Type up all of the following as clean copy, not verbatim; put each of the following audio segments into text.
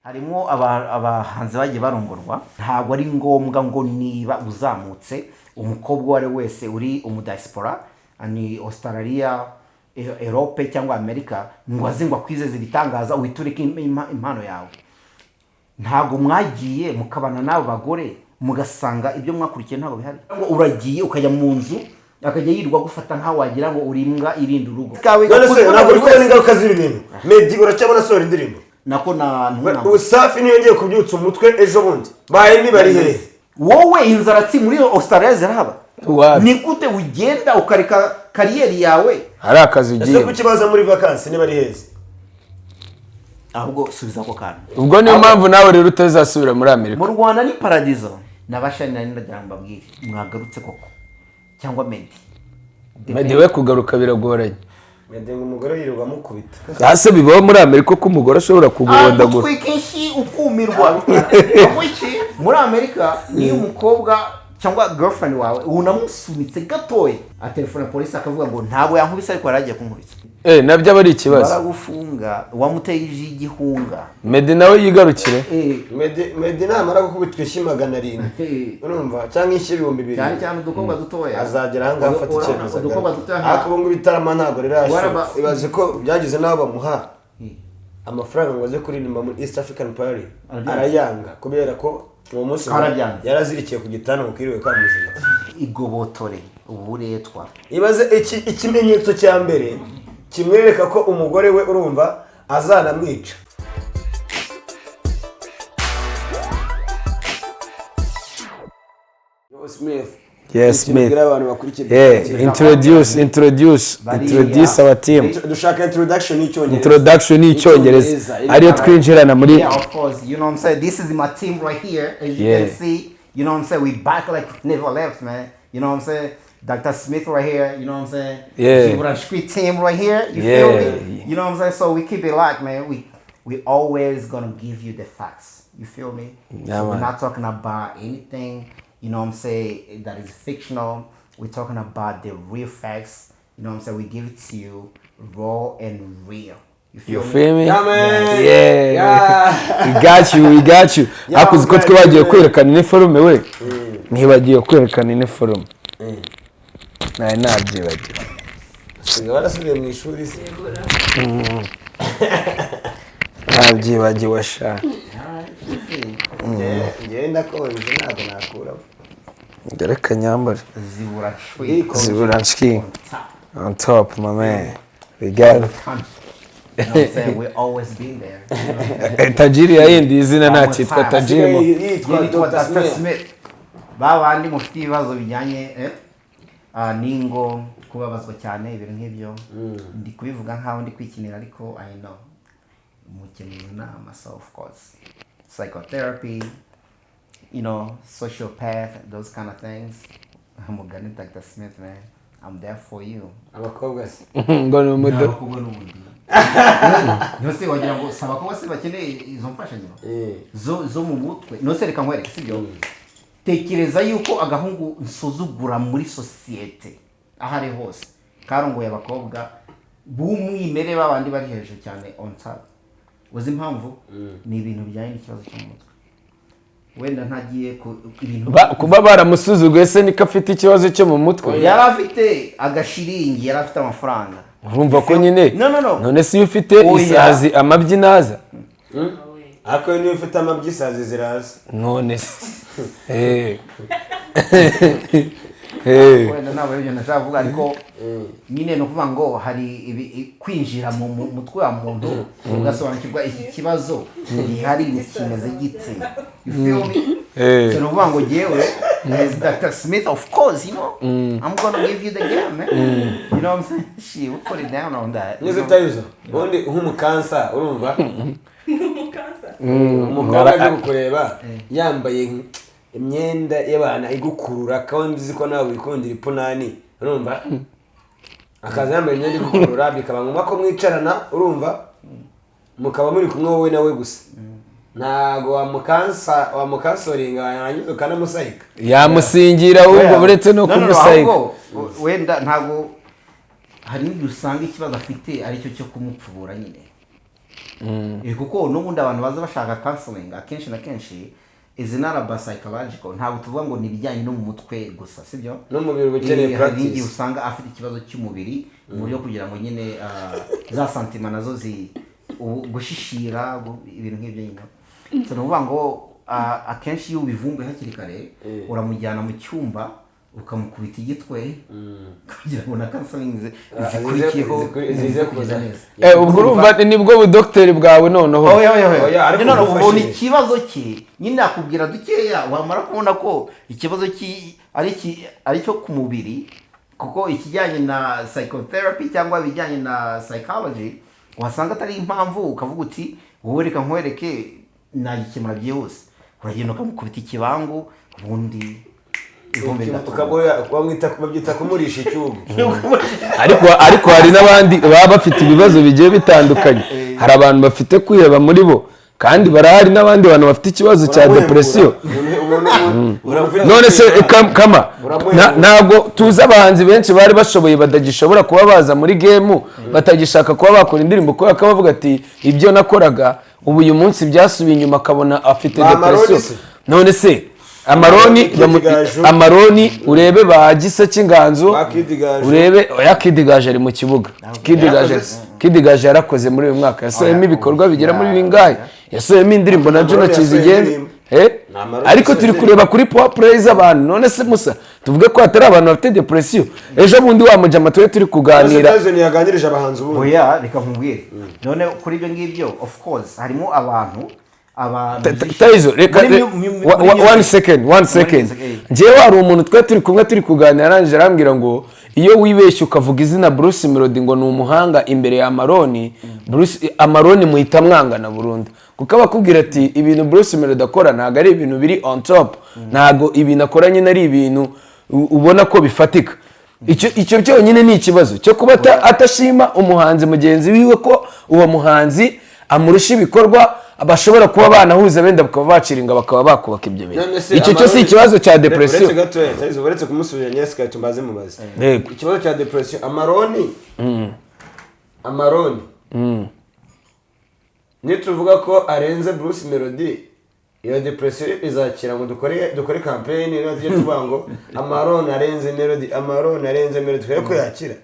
Harimo abahanzi bagiye barongorwa. Ntabwo ari ngombwa ngo niba uzamutse, umukobwa uwo ari we wese uri umudiaspora, ni Australia, Europe cyangwa Amerika, ngo aze ngo akwizeze ibitangaza, uhite ureka impano yawe. Ntabwo mwagiye mukabana n'abo bagore, mugasanga ibyo mwakurikiye ntabwo bihari. Ngo uragiye ukajya mu nzu, akajya yirirwa gufata nkaho wagira ngo uri imbwa irinda urugo. None se ntabwo uri kubona ingaruka z'ibi bintu? Meddy uracyabona asohora indirimbo? Nako na ntunama. Usafi niyo ngiye kubyutsa umutwe ejo bundi baye bari hehe? Wowe, inzaratsi muri Australia zirahaba. Wapi? Ni gute ugenda ukareka career yawe? Hari akazi Ese ugiye. kuki baza muri vacances niba ari heza? Ahubwo subiza ako kantu. Ubwo niyo mpamvu nawe rero utazasubira muri Amerika. Mu Rwanda ni paradizo. N'abashani nari ndagira ngo mbabwire, mwagarutse koko cyangwa Meddy? Meddy we kugaruka biragoranye. Meddy ngo umugore yirirwa amukubita. Hasi bibaho muri Amerika ko umugore ashobora kuguhondagura. Agutwika inshyi ukumirwa. Aho iki muri Amerika, niyo umukobwa cyangwa girlfriend wawe unamusunitse gatoya, atelefona polisi akavuga ngo ntabwo yankubise, ariko yari agiye kunkubita. Eh, nabyo aba ari ikibazo. Baragufunga, wamuteye iji igihunga. Meddy nawe yigarukire. Meddy namara gukubitwa inshyi 700, urumva, cyangwa inshyi 2000, cyane cyane udukobwa dutoya. Azagera ahangaha afata icyemezo. Udukobwa dutoya. Ariko ubu ngubu ibitaramo ntabwo rirashyira. Ibaze ko byageze n'aho bamuha amafaranga ngo aze kuririmba muri East African Party, Arabyanga. arayanga kubera ko uwo munsi Arabyanze. yarazirikiye ku gitanda ngo kiriwe kamuziritse. Igobotore uburetwa. Ibaze iki ikimenyetso cya mbere kimwereka ko umugore we, urumva, azanamwica. Smith. Yes, Ikintu Smith. ubwira abantu bakurikiye. Yeah, introduce, introduce, introduce our team. Dushaka introduction y'icyongereza. Introduction y'icyongereza ariyo twinjirana muri. Yeah, of course. You know what I'm saying? This is my team right here. As you can see, you know what I'm saying? We back like we never left, man. You know what I'm saying? Dr. Smith right here, you know what I'm saying? Yeah. Zibura Street team right here. You feel me? You know what I'm saying? So we keep it locked, man. We always gonna give you the facts. You feel me? Yeah, So we're man. not talking about anything, you know what I'm saying, that is fictional. We're talking about the real facts. You know what I'm saying? We give it to you raw and real. You feel You me? feel me? Yeah, man. Yeah. Yeah. We got you, we got you. Yeah, Ariko uzi ko man. twibagiwe kwerekana iniforume we? Ntibagiwe kwerekana iniforume. Nari nabyibagiwe. Usigaye warasubiye mu ishuri se? Nabyibagiwe sha. Alright, let's see. Njyewe ndakonje, ntabwo nakuramo. Dore kanyambare. Zibura Shwi. Ndikonje. Zibura nshiki. Top. On top, my man. We got it. Country. You know what I'm saying? We always been there. You know? Tajiri yahinduye izina, ntacyitwa Tajiri mo. Asigaye yitwa Yitwa Dr. Dr. Smith. Smith. Ba bandi mufite ibibazo bijyanye n'ingo, kubabazwa cyane, ibintu nk'ibyo. Ndi kubivuga nkaho ndi kwikinira, ariko I know mukeneye inama. So of course, psychotherapy, social path, those kind of things. Mugani Dr. Smith, man. I'm there for you. Abakobwa se? Ngo ni umudo. Abakobwa n'ubundi. Ntose wagira ngo si abakobwa se bakeneye izo mfashanyo zo mu mutwe? Nose reka nkwereke, sibyo? Tekereza yuko agahungu nsuzugura muri sosiyete aho ari hose karongoye abakobwa b'umwimerere, babandi bari hejuru cyane, on top. Uzi impamvu? Ni ibintu bijyanye n'ikibazo cyo mu mutwe. Wenda ntagiye ku ibintu. Kuba baramusuzuguye se niko afite ikibazo cyo mu mutwe? Yari afite agashiringi, yari afite amafaranga. Urumva ko nyine. No, no, no. None se iyo ufite Oya. isazi, amabyi naza? Ariko niyo ufite amabyi, isazi ziraza. None se. Eh. Eh. Wenda ntabwo aribyo nashaka kuvuga, ariko nyine ni ukuvuga ngo hari kwinjira mu mutwe wa muntu, ugasobanukirwa iki kibazo gihari ni kimeze gite. You feel me? Eh. So ni ukuvuga ngo jyewe as Dr. Smith, of course, I'm gonna give you the game, man. You know what I'm saying? Shit, we put it down on that, you Nizo know? utayizo ubundi nk'umukansa, urumva, umukobwa aje kukureba yambaye imyenda y'abantu igukurura, kandi uzi ko nawe wikundira ipunani, urumva, akaza yambaye imyenda igukurura, bikaba ngombwa ko mwicarana, urumva, mukaba muri kumwe wowe nawe gusa, ntabwo wamukansoringa warangiza ukanamusayika? Yamusingira ahubwo, uretse no No, no, no, kumusayika. ahubwo, wenda ntabwo, hari n'igihe usanga ikibazo afite aricyo cyo kumupfubura nyine. Kuko n'ubundi abantu baza bashaka counseling akenshi na kenshi is not about psychological, ntabwo tuvuga ngo ni ibijyanye no mu mutwe gusa, sibyo? N'umubiri uba ukeneye Hari n'igihe practice. usanga afite ikibazo cy'umubiri mu buryo kugira ngo nyine za sentiments nazo gushishira ibintu nk'ibyo nyine. So ni ukuvuga ngo akenshi iyo ubivumbuye hakiri kare, uramujyana mu cyumba ukamukubita igitwe kugira ngo na counseling zikurikiyeho zize kugenda kuza. neza. Ubwo urumva nibwo budogiteri bwawe noneho. Oya, oya, oya. Oya, ariko None ugufashije. ubona ikibazo cye nyine, akubwira dukeya, wamara kubona ko ikibazo ari cyo ku mubiri, kuko ikijyanye na psychotherapy cyangwa ibijyanye na psychology wasanga atari impamvu, ukavuga uti: "Wowe reka nkwereke, nagikemura byihuse." Uragenda ukamukubita ikibangu, ubundi ivumbi rigatura. Babyita kumurisha icyugu. Ariko hari n'abandi baba bafite ibibazo bigiye bitandukanye. Hari abantu bafite kwiheba muri bo, kandi barahari n'abandi bantu bafite ikibazo cya depression. None se kama ntabwo tuzi abahanzi benshi bari bashoboye batagishobora kuba baza muri game, batagishaka kuba bakora indirimbo kubera ko bavuga ati: "Ibyo nakoraga ubu uyu munsi byasubiye inyuma," akabona afite Ba Amaroni depression. se? None se Amaroni Kid Gaju. Amaroni, urebe ba Gisa cy'Inganzo. Ba Kid Gaju. Urebe, oya, Kid Gaju ari mu kibuga. Kid Gaju, Yarakoze. Kid Gaju yarakoze muri uyu mwaka, yasohoyemo ibikorwa bigera muri bingahe, yasohoyemo indirimbo na Juno Amaroni yasohoye Kizigenza. indirimbo. Eh? Ni Amaroni Ariko yasohoye turi kureba kuri power play z'abantu. None se Musa, tuvuge ko hatari abantu bafite depression? Ejo bundi wa mujama turi kuganira. Tyson yaganirije abahanzi ubundi. Oya, reka nkubwire. None kuri ibyo ngibyo, of course harimo abantu aba Taizo, reka Muri muri one music. second, one second. Music. Njyewe hari umuntu twari turi kumwe turi kuganira, arangije arambwira ngo iyo wibeshye ukavuga izina Bruce Melody ngo ni umuhanga imbere ya Amaroni, Bruce Amaroni muhita mwangana burundu, kuko aba akubwira ati ibintu Bruce Melody akora ntabwo ari ibintu biri on top, ntabwo ibintu akora nyine ari ibintu ubona ko bifatika. Icyo cyonyine ni ikibazo cyo kuba atashima umuhanzi mugenzi wiwe, ko uwo muhanzi amurusha ibikorwa, bashobora kuba banahuza benda bakaba baciringa bakaba bakubaka ibyo bintu. None se Icyo cyo si ikibazo cya depression? Uretse gatoya, Taizo, uretse kumusubiza nyesi kare, tumbaze mubaze. Yego. Ikibazo cya depression, Amaroni nituvuga ko arenze Bruce Melody, iyo depression izakira ngo dukore campaign, niba tujye tuvuga ngo Amaroni arenze Melody, Amaroni arenze Melody, twere ko yakira?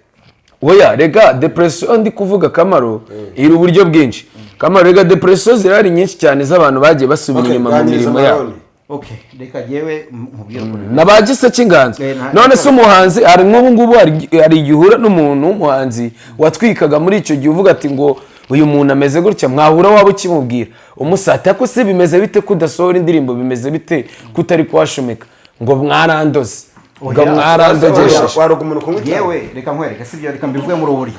Oya, rega depression ndi kuvuga, Kamaro, iri uburyo bwinshi. Kamaro, rega depression zirahari nyinshi cyane z'abantu bagiye basubira Okay, inyuma mu ganiriza mirimo yabo. Amaroni. Okay, reka jyewe nkubwire ukuntu Na ba Gisa cy'Inganzo. None se umuhanzi hari nk'ubu ngubu hari igihe uhura n'umuntu w'umuhanzi watwikaga muri icyo gihe, uvuga ati ngo uyu muntu ameze gutya, mwahura waba ukimubwira umusata ko se bimeze bite ko udasohora indirimbo, bimeze bite ko utari kuhashomeka, ngo mwarandoze, ngo Oya, mwarandogesheje. Waroga umuntu kunywa itabi? Yewe, reka nkwereke, sibyo? Reka mbivuge muri ubu buryo,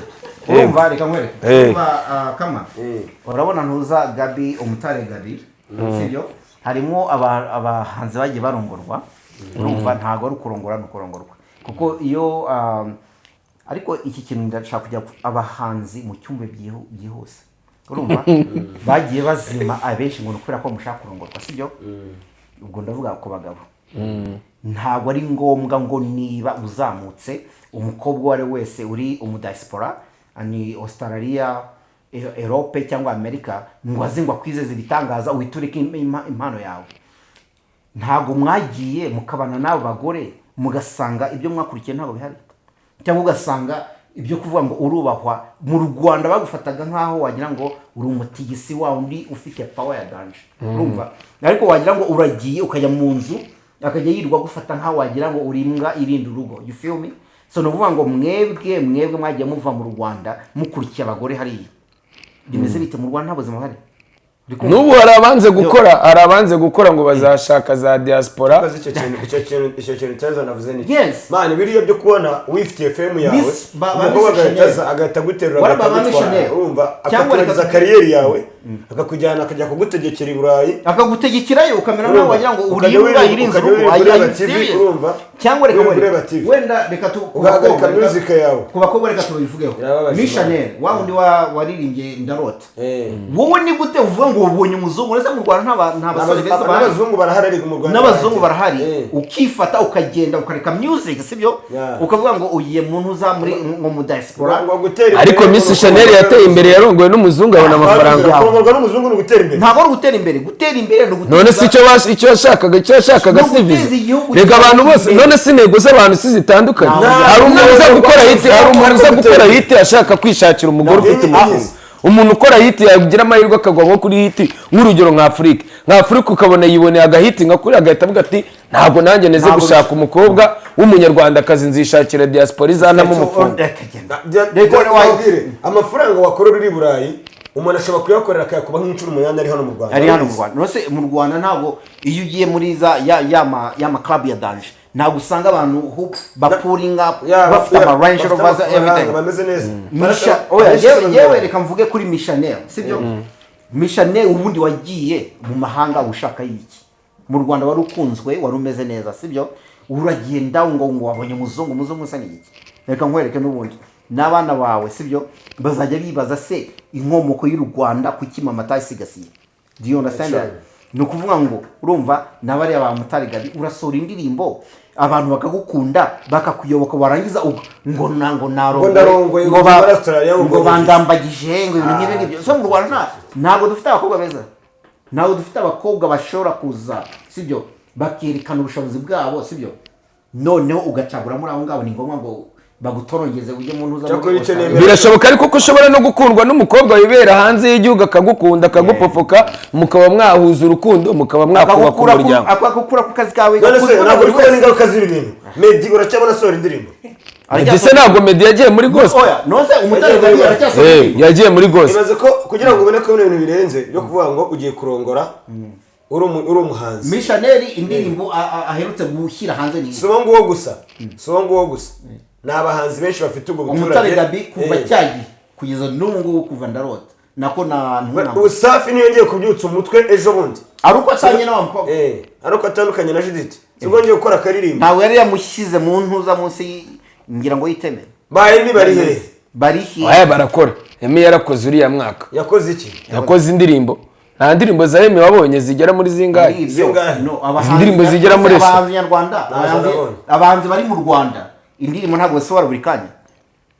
urumva? Reka nkwereke. Urumva, kama urabona ntuza Gabi, umutare Gabi, sibyo? Harimo abahanzi bagiye barongorwa, urumva? Ntabwo ari ukurongora, ni ukurongorwa, kuko iyo ariko iki kintu ndashaka kujya abahanzi mu cyumba byihuse, urumva? Bagiye bazima abenshi ngo ni ukubera ko mushaka kurongorwa, sibyo? Ubwo ndavuga ku bagabo. Ntabwo ari ngombwa ngo niba uzamutse, umukobwa uwo ari we wese uri umudiaspora, ni Australia, Europe cyangwa Amerika, ngo aze ngo akwizeze ibitangaza, uhite ureka impano yawe. Ntabwo mwagiye mukabana n'abo bagore, mugasanga ibyo mwakurikiye ntabwo bihari, cyangwa ugasanga ibyo kuvuga ngo urubahwa mu Rwanda bagufataga nk'aho wagira ngo uri umutigisi wa undi ufite power ya danger, urumva? Ariko wagira ngo uragiye ukajya mu nzu, akajya yirirwa agufata nk'aho wagira ngo uri imbwa irinda urugo, you feel me? So ni ukuvuga ngo mwebwe mwagiye muva mu Rwanda mukurikiye abagore hariya, bimeze bite? Mu Rwanda nta buzima buhari. Uri kumva? N'ubu hari abanze gukora, hari abanze gukora ngo bazashaka za diaspora. Urakoze. Icyo kintu Tyson navuze ni iki? Yes. Man, biriya byo kubona wifitiye fame yawe, Ba umukobwa Miss agahita Chanel. aza agahita aguterura, Wara agahita ba Miss agutwara, Chanel. urumva, Cyangwa akakurangiza kariyeri yawe, akakujyana akajya kugutegekera i Burayi. Akagutegekerayo ukamera nkaho Urumva? wagira ngo uri Ukajya imbwa irinze ukajya urugo. wirirwa Are ureba you TV, serious? urumva? Cyangwa reka Wirirwa wenda ureba TV. Wenda reka tu ku Ugahagarika bakobwa, music yawe. ku bakobwa reka tubivugeho. Birababaje, Miss man. Chanel wa wundi waririmbye "Ndarota", Eh. wowe ni gute uvuga ngo ngo ubonye umuzungu. Uretse mu Rwanda nta basore beza bahari. N'abazungu barahari, ariko mu Rwanda N'abazungu barahari. Ukifata ukagenda ukareka music, sibyo? Ukavuga ngo ugiye mu ntuza muri ngo mu diaspora. Ngo gutera imbere. Ariko Miss Chanel yateye imbere, yarongowe n'umuzungu, abona amafaranga. Kurongorwa n'umuzungu ni ugutera imbere? Ntabwo ari ugutera imbere. Gutera imbere ni uguteza None se icyo yashakaga, icyo yashakaga Ni si uguteza viza? igihugu Reka, abantu bose imbere. None se intego z'abantu si zitandukanye? Ntabwo. Hari umuntu uza gukora hit, hari umuntu uza gukora hit ashaka kwishakira umugore ufite umutungo. Umuntu ukora hit yagira amahirwe akagwa nko kuri hit, nk'urugero nka Afurika, ukabona yiboneye agahit nka kuri, agahita avuga ati: "Ntabwo nanjye neze Ntabwo gushaka umukobwa w'umunyarwandakazi, nzishakira diaspora izanamo umufungo." Akagenda. Reka Wabwire, amafaranga wakorera uri i Burayi, umuntu ashobora kuyakorera akayakuba nk'inshuro 8 ari hano mu Rwanda. Ari hano mu Rwanda. None se mu Rwanda ntabwo iyo ugiye muri za ya ya ma club ya danger, ntabwo usanga abantu who bapulling up bafite ama Range bafite Rovers, amafaranga, everything? Bameze neza. Misha, oya, yewe reka mvuge kuri Mishanel, sibyo? Mishanel, ubundi wagiye mu mahanga ushaka iki? Mu Rwanda wari ukunzwe, wari umeze neza, sibyo? Uragenda ngo wabonye umuzungu. Umuzungu usa n'iki? Reka nkwereke, n'ubundi n'abana bawe, sibyo, bazajya bibaza se inkomoko y'u Rwanda, kuki mama atayisigasiye? Do you understand that? Ni ukuvuga ngo urumva n'abariya ba Mutari Gabi, urasohora indirimbo, abantu bakagukunda, bakakuyoboka, warangiza ngo na ngo narongoye, Ngo ndarongoye, ngo ngo muri Australia, ngo ngo ngo bandambagije, ngo ibintu nk'ibyo ngibyo. So mu Rwanda ntabwo dufite abakobwa beza, ntabwo dufite abakobwa bashobora kuza, sibyo, bakerekana ubushobozi bwabo, sibyo? Noneho ugacagura muri abo ngabo. Ni ngombwa ngo bagutorongeze ujye mu ntuza muri Cyakora icyo Australia. nemera- Birashoboka ariko ko ushobora no gukundwa n'umukobwa wibera hanze y'igihugu, akagukunda, akagupofoka, mukaba mwahuza urukundo, mukaba mwakubaka Akagukura umuryango. Akagukura ku kazi kawe. None se gakundwa ntabwo uri na buri kubona wese. ingaruka z'ibi bintu? Meddy uracyabona asohora indirimbo? Meddy se, ntabwo Meddy yagiye muri gospel? Oya, none se Umutare Gabi aracyasohora indirimbo? Yagiye muri gospel. Ibaze ko kugira ngo ubone ko bino bintu birenze byo kuvuga ngo ugiye kurongora uri umuhanzi. Mishaneri indirimbo aherutse gushyira hanze ni Si uwo nguwo gusa, si uwo nguwo gusa, ni abahanzi benshi bafite ubwo Umutare buturage. Gabi kuva cyagihe kugeza n'ubu ngubu, kuva ndarota nako na ntunama. Usafi niyo ngiye kubyutsa umutwe ejo bundi. Ari uko atanye na wa mukobwa. Ari uko atandukanye na Judith, sibwo ngiye gukora akaririmbo. Ntabwo yari yamushyize mu ntuza munsi ngira ngo yiteme. Ba Emmy bari hehe? Bari he? Oya, barakora. Emmy yarakoze uriya mwaka. Yakoze iki? Yakoze indirimbo. Nta ndirimbo za Emmy wabonye zigera muri zingahe? Muri ibyo, Zingahe? no, abahanzi Indirimbo zigera muri eshatu. Abahanzi nyarwanda, Ntazo nabonye. abahanzi bari mu Rwanda, indirimbo ntabwo basohora buri kanya.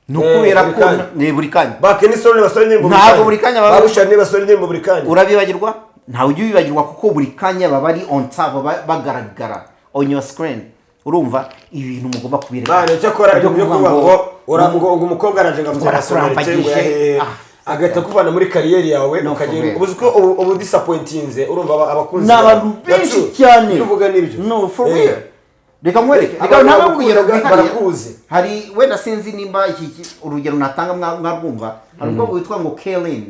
Ni ukubera Buri ko kanya. ni buri kanya. Ba Kenny Sol basohora indirimbo? Ntabwo buri kanya Ba Bushali basohora indirimbo buri kanya? Urabibagirwa, ntawe ujya ubibagirwa, kuko buri kanya baba ari on top, baba bagaragara on your screen. Urumva ibintu mugomba kubireka. Bane cyakora Ibyo ibyo kuvuga ngo ngo umukobwa araje ngo afite ngo nationalité ngo arakurambagije. yahehe, agahita akuvana muri career yawe, No, for ukagenda real. ubu uzi ko ubu disappointinze, urumva abakunzi Ni abantu bawe. benshi That's true. cyane. Ibyo uvuga nibyo. No, for real, reka nkwereke, reka Abantu ntabwo urugero bagukunda, rwihariye. barakuzi. Hari wenda sinzi nimba iki urugero natanga mwarwumva. Hari umukobwa witwa ngo Kelin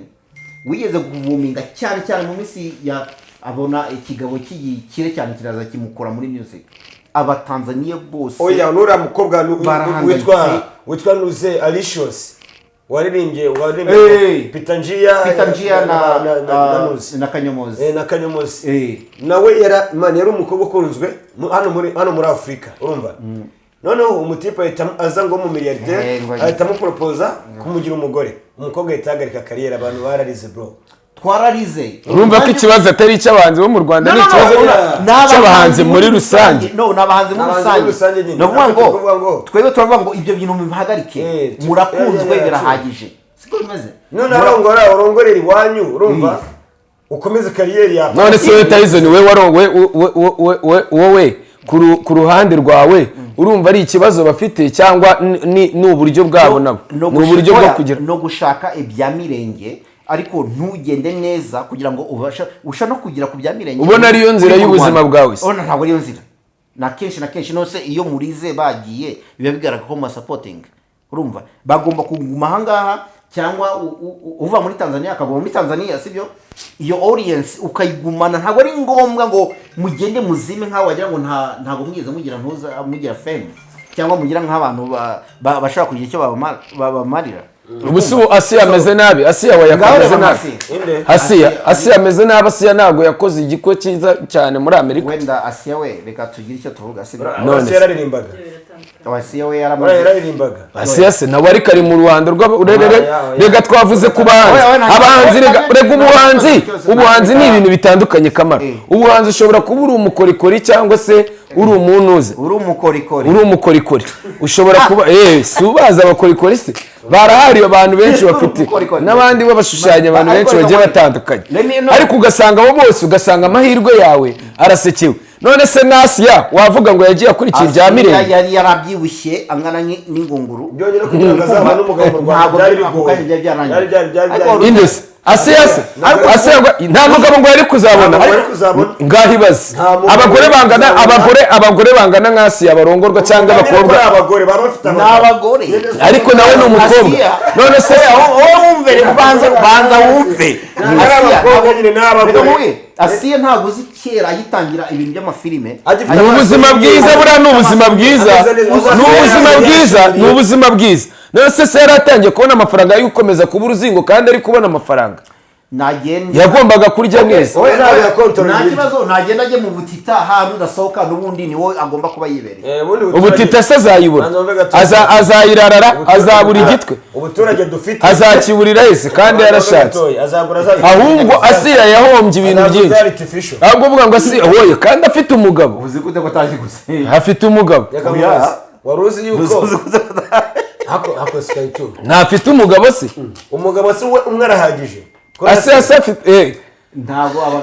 wigeze kuvuminga cyane cyane mu minsi ya, abona ikigabo cy'igikire cyane kiraza kimukora muri music, Abatanzaniya bose Oya, nuriya mukobwa barahangayitse. witwa Nuze Alicious waririmbye Pita Njia. Peter Njia na na Nuze. Na Kanyomozi. Na Kanyomozi. Nawe yara man yari umukobwa ukunzwe hano muri Afurika, urumva? Noneho umutipe ahita aza ngo mu miliyarderi, ahita amuporopoza kumugira umugore. Umukobwa ahita ahagarika career. Abantu bararize, bro. Twararize. Urumva ko ikibazo atari icy'abahanzi bo mu Rwanda, No, ni no, no, ikibazo no, ni cy'abahanzi muri rusange. No, ni abahanzi muri Ni abahanzi rusange. muri rusange nyine. Ni ukuvuga Natwe ngo tuvuga ngo- twebwe turavuga ngo ibyo bintu mubihagarike, murakunzwe, birahagije, siko bimeze? None arongora, urongorera iwanyu, urumva, ukomeze career yawe. None se wowe Tyson, we warongowe, wowe ku ruhande rwawe urumva ari ikibazo bafite cyangwa ni uburyo bwabo nabo? No Ni uburyo bwo oya, kugira no gushaka ibya mirenge, ariko ntugende neza kugira ngo ubashe usha no kugera ku bya mirenge. Ubona ariyo nzira Uri mu y'ubuzima Rwanda. bwawe se? Ubona ntabwo ariyo nzira. Na kenshi nose iyo murize bagiye, biba bigaragara ko mu supporting, urumva bagomba kuguma ahangaha, cyangwa uva muri Tanzania akaguma muri Tanzania, sibyo? Iyo audience ukayigumana. Ntabwo ari ngombwa ngo mugende muzime nk'aho wagira ngo ntabwo mwigeze mugira ntuza, mugira fame, cyangwa mugira nk'abantu bashobora kugira icyo babamarira. Ubu si ubu Asiya ameze nabi, Asiya we Ngaho yakameze reba nabi. Asiya. Inde? Asiya, Asiya ameze nabi. Asiya ntabwo yakoze igikwe cyiza cyane muri Amerika. Wenda Asiya we, reka tugire icyo tuvuga, sibyo? None None se. yararirimbaga. Asiya we Uriya yaramaze. Yararirimbaga. Asiya se nawe ariko ari mu ruhando rw'aba Oya, oya. Rega twavuze ku bahanzi. Oya, oya, Abahanzi, rega rega ubuhanzi, ubuhanzi ni ibintu bitandukanye, kamara. Ubuhanzi ushobora kuba uri umukorikori cyangwa se uri umunuze. Uri umukorikori. Uri umukorikori, ushobora kuba si ubazi abakorikori se barahari, abantu benshi bafite Umukorikori. n'abandi babashushanya, abantu Ariko benshi bagiye reka batandukanye. Let me know. Ariko ugasanga abo bose, ugasanga amahirwe yawe arasekewe. None se n'Asiya wavuga ngo yagiye akurikiye ibya Asiya Mirenge? yari yarabyibushye angana n'ingunguru. Byonyine kugira ngo azabone umugabo mu Rwanda Ntabwo byari ako bigoye. kanya byari byarangiye. Byari Ariko byari Inde se? Asiya se? Asiya nta mugabo ngo yari kuzabona. Nta mugabo yari kuzabona. Ngaho ibaze. Nta mugabo Abagore yari bangana kuzabona. Abagore bangana nk'Asiya barongorwa cyangwa Nyine ko abakobwa. ari abagore baba bafite Ni abagore. Ariko nawe ni umukobwa. Asiya. None se Oya, wowe wumve, reka banza banza wumve. Ari abakobwa nyine, ni abagore. Reka nkubwire, Asiya ntabwo uzi kera agitangira ibintu by'amafilime. Agifite Ni ubuzima bwiza, buriya ni ubuzima bwiza, ni ubuzima bwiza, ni ubuzima bwiza. None se se yari atangiye kubona amafaranga yo gukomeza kuba uruzingo kandi ari kubona amafaranga? Nagenda. Yagombaga kurya neza. Oya, ntabwo yakontorora Nta ibiryo. kibazo, nagenda ajye mu butita ahantu udasohoka, n'ubundi ni wowe agomba kuba yibereye. Eh, ubundi Ubutita se azayibura? Banza wumve gato. Azayirarara, azabura igitwe. Ubuturage dufite. Azakiburira ese kandi yarashatse? Azagura. Ahubwo Asiya yahombye ibintu byinshi. Artificial. Ahubwo uvuga ngo Asiya hoye kandi afite umugabo. Uzi gute ko atazi gusa? Afite umugabo. Reka nkubaze. Wari uzi yuko hako sky two? Ntafite umugabo se? Umugabo si we, umwe arahagije. Asiya se afite Ntabwo aba.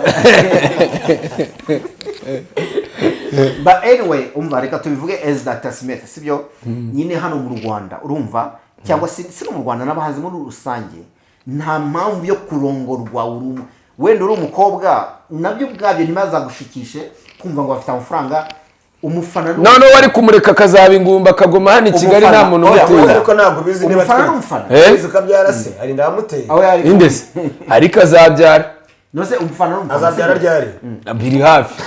But anyway, umva, reka tubivuge as Dr Smith, sibyo nyine hano mu Rwanda, urumva, cyangwa si no mu Rwanda, n'abahanzi muri rusange, nta mpamvu yo kurongorwa uri wenda uri umukobwa. Nabyo ubwabyo ntibazagushikishe kumva ngo bafite amafaranga. Umufana ni Noneho wari kumureka akazaba ingumba, akaguma hano i Kigali, nta Umufana. muntu Oya, umutera. Ariko ntabwo ubizi niba Umufana ni atwite. umufana. Eh? Ubizi ko abyara se hari ndamuteye. Aho yari. Inde se? Ariko azabyara. No se umufana ni umufana. Azabyara ryari? Biri hafi.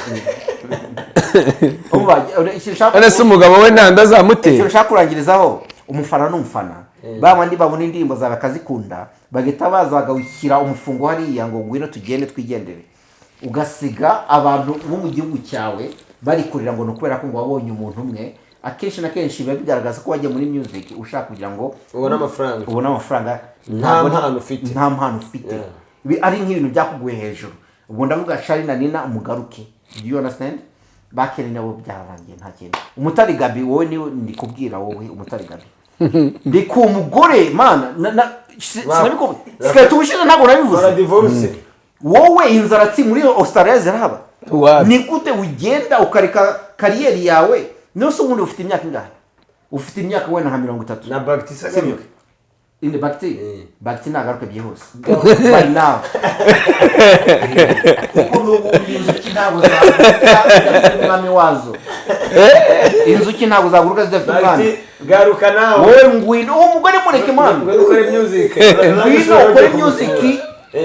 Umva, ikintu ushaka None se umugabo we nta azamutera? Ikintu ushaka kurangirizaho, umufana ni umufana. Ba bandi babona indirimbo zawe bakazikunda, bagahita baza bagawushyira umufungo hariya ngo ngwino tugende twigendere, ugasiga abantu bo mu gihugu cyawe bari kurira ngo ni ukubera ko ngo wabonye umuntu umwe. Akenshi na kenshi biba bigaragaza ko wagiye muri music ushaka kugira ngo ubone amafaranga. Ubone amafaranga. Nta mpano ufite. Nta mpano ufite. Ari nk'ibintu byakuguye hejuru. Ubwo ndavuga Charly na Nina, umugaruke. Do you understand? Bakene nabo byararangiye, nta kintu. Umutari Gabi, wowe niwe ndikubwira, wowe Umutari Gabi, ndi ku mugore mana sinabikubwiye sikahita ubushize, ntabwo Kora nabivuze. Divorce. Wowe inzaratsi muri Australia zirahaba. Wapi. Ni gute ugenda ukareka career yawe? Niyo se ubundi ufite imyaka ingahe? Ufite imyaka wenda nka 30. Na Bagiti. Sibyo? Inde Bagiti? Bagiti nagaruke byihuse by now, kuko n'ubundi inzuki ntabwo zaguruka zidafite umwami wazo. Inzuki ntabwo zaguruka zidafite umwami. Bagiti, garuka nawe. Wowe ngwino, uwo mugore mureke mwana. Ngwino ukore music. Ngwino ukore music,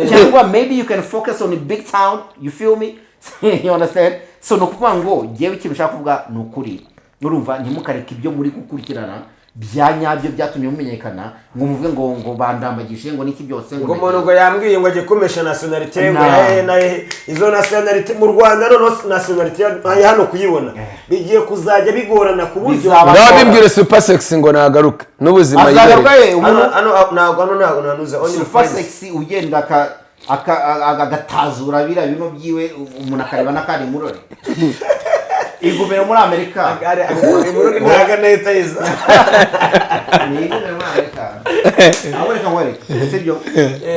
cyangwa maybe you can focus on the big town, you feel me? You understand? So ni ukuvuga ngo jyewe ikintu ushaka kuvuga ni ukuri, urumva, ntimukareke ibyo muri gukurikirana bya nyabyo byatumye mumenyekana ngo muvuge ngo bandambagije, ngo niki byose ngo Ngo umuntu ngo yambwiye ngo ajye kumesha nationalité ngo Na. yahe na hehe izo nationalité mu Rwanda. Noneho nationalité ya hano kuyibona bigiye kuzajya bigorana ku buryo Bizaba- Ngaho bimbwire, Super Sexy ngo nagaruke n'ubuzima Azagaruka yibereye. ye umuntu. Hano hano ntabwo, hano ntabwo nanuza only Super friends. Sexy ugenda agatazura biriya bino byiwe, umuntu akareba n'akandi murore igumire muri Amerika. Ntabwo nahita yiza. Ni igumire muri Amerika. Ahubwo reka nkwereke, sibyo,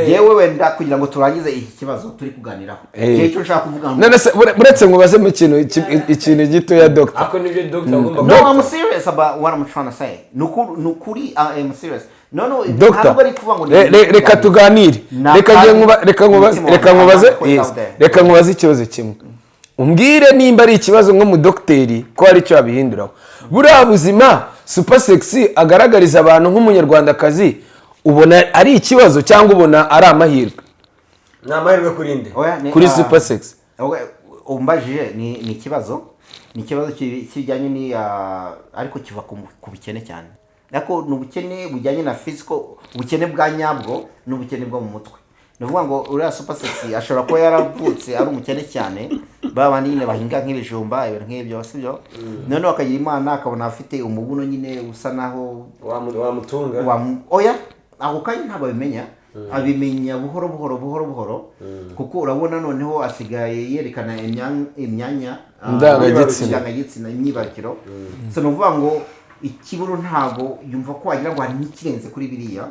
yewe wenda kugira ngo turangize iki kibazo turi kuganiraho, njyewe icyo nshaka kuvuga ngo None se buretse ngo baze mu kintu ikintu gitoya, doctor. Ako nibyo doctor agomba. No, I'm serious about what I'm trying to say. Nukuri, I am serious. No, Doctor, ntabwo ari kuvuga ngo reka tuganire. Na Reka njye kandi reka nkubaze umutima reka wanjye nkubaze ntabwo yes. out there. Reka nkubaze ikibazo kimwe, umbwire nimba ari ikibazo nk'umudogiteri ko hari icyo wabihinduraho. Buriya buzima Super Sexy agaragariza abantu nk'umunyarwandakazi, ubona ari ikibazo cyangwa ubona ari amahirwe? Ni amahirwe kuri nde? Oya, Kuri Super Sexy. Okay, umbajije ni ikibazo, ni ikibazo kijyanye ni ariko kiva ku bukene cyane, ariko ni ubukene bujyanye na physical, ubukene bwa nyabwo n'ubukene bwo mu mutwe. Ni ukuvuga ngo uriya Super Sexy ashobora kuba yaravutse ari umukene cyane, ba bandi nyine bahinga nk'ibijumba, ibintu nk'ibyo, sibyo? Noneho akagira Imana akabona afite umubuno nyine usa naho Wamutunga. Oya, ako kanya ntabwo abimenya, abimenya buhoro buhoro buhoro buhoro, kuko urabona noneho asigaye yerekana imyanya Ndangagitsina. Ndangagitsina, imyibarukiro. So ni ukuvuga ngo ikibuno ntabwo yumva ko wagira ngo hari n'ikirenze kuri biriya,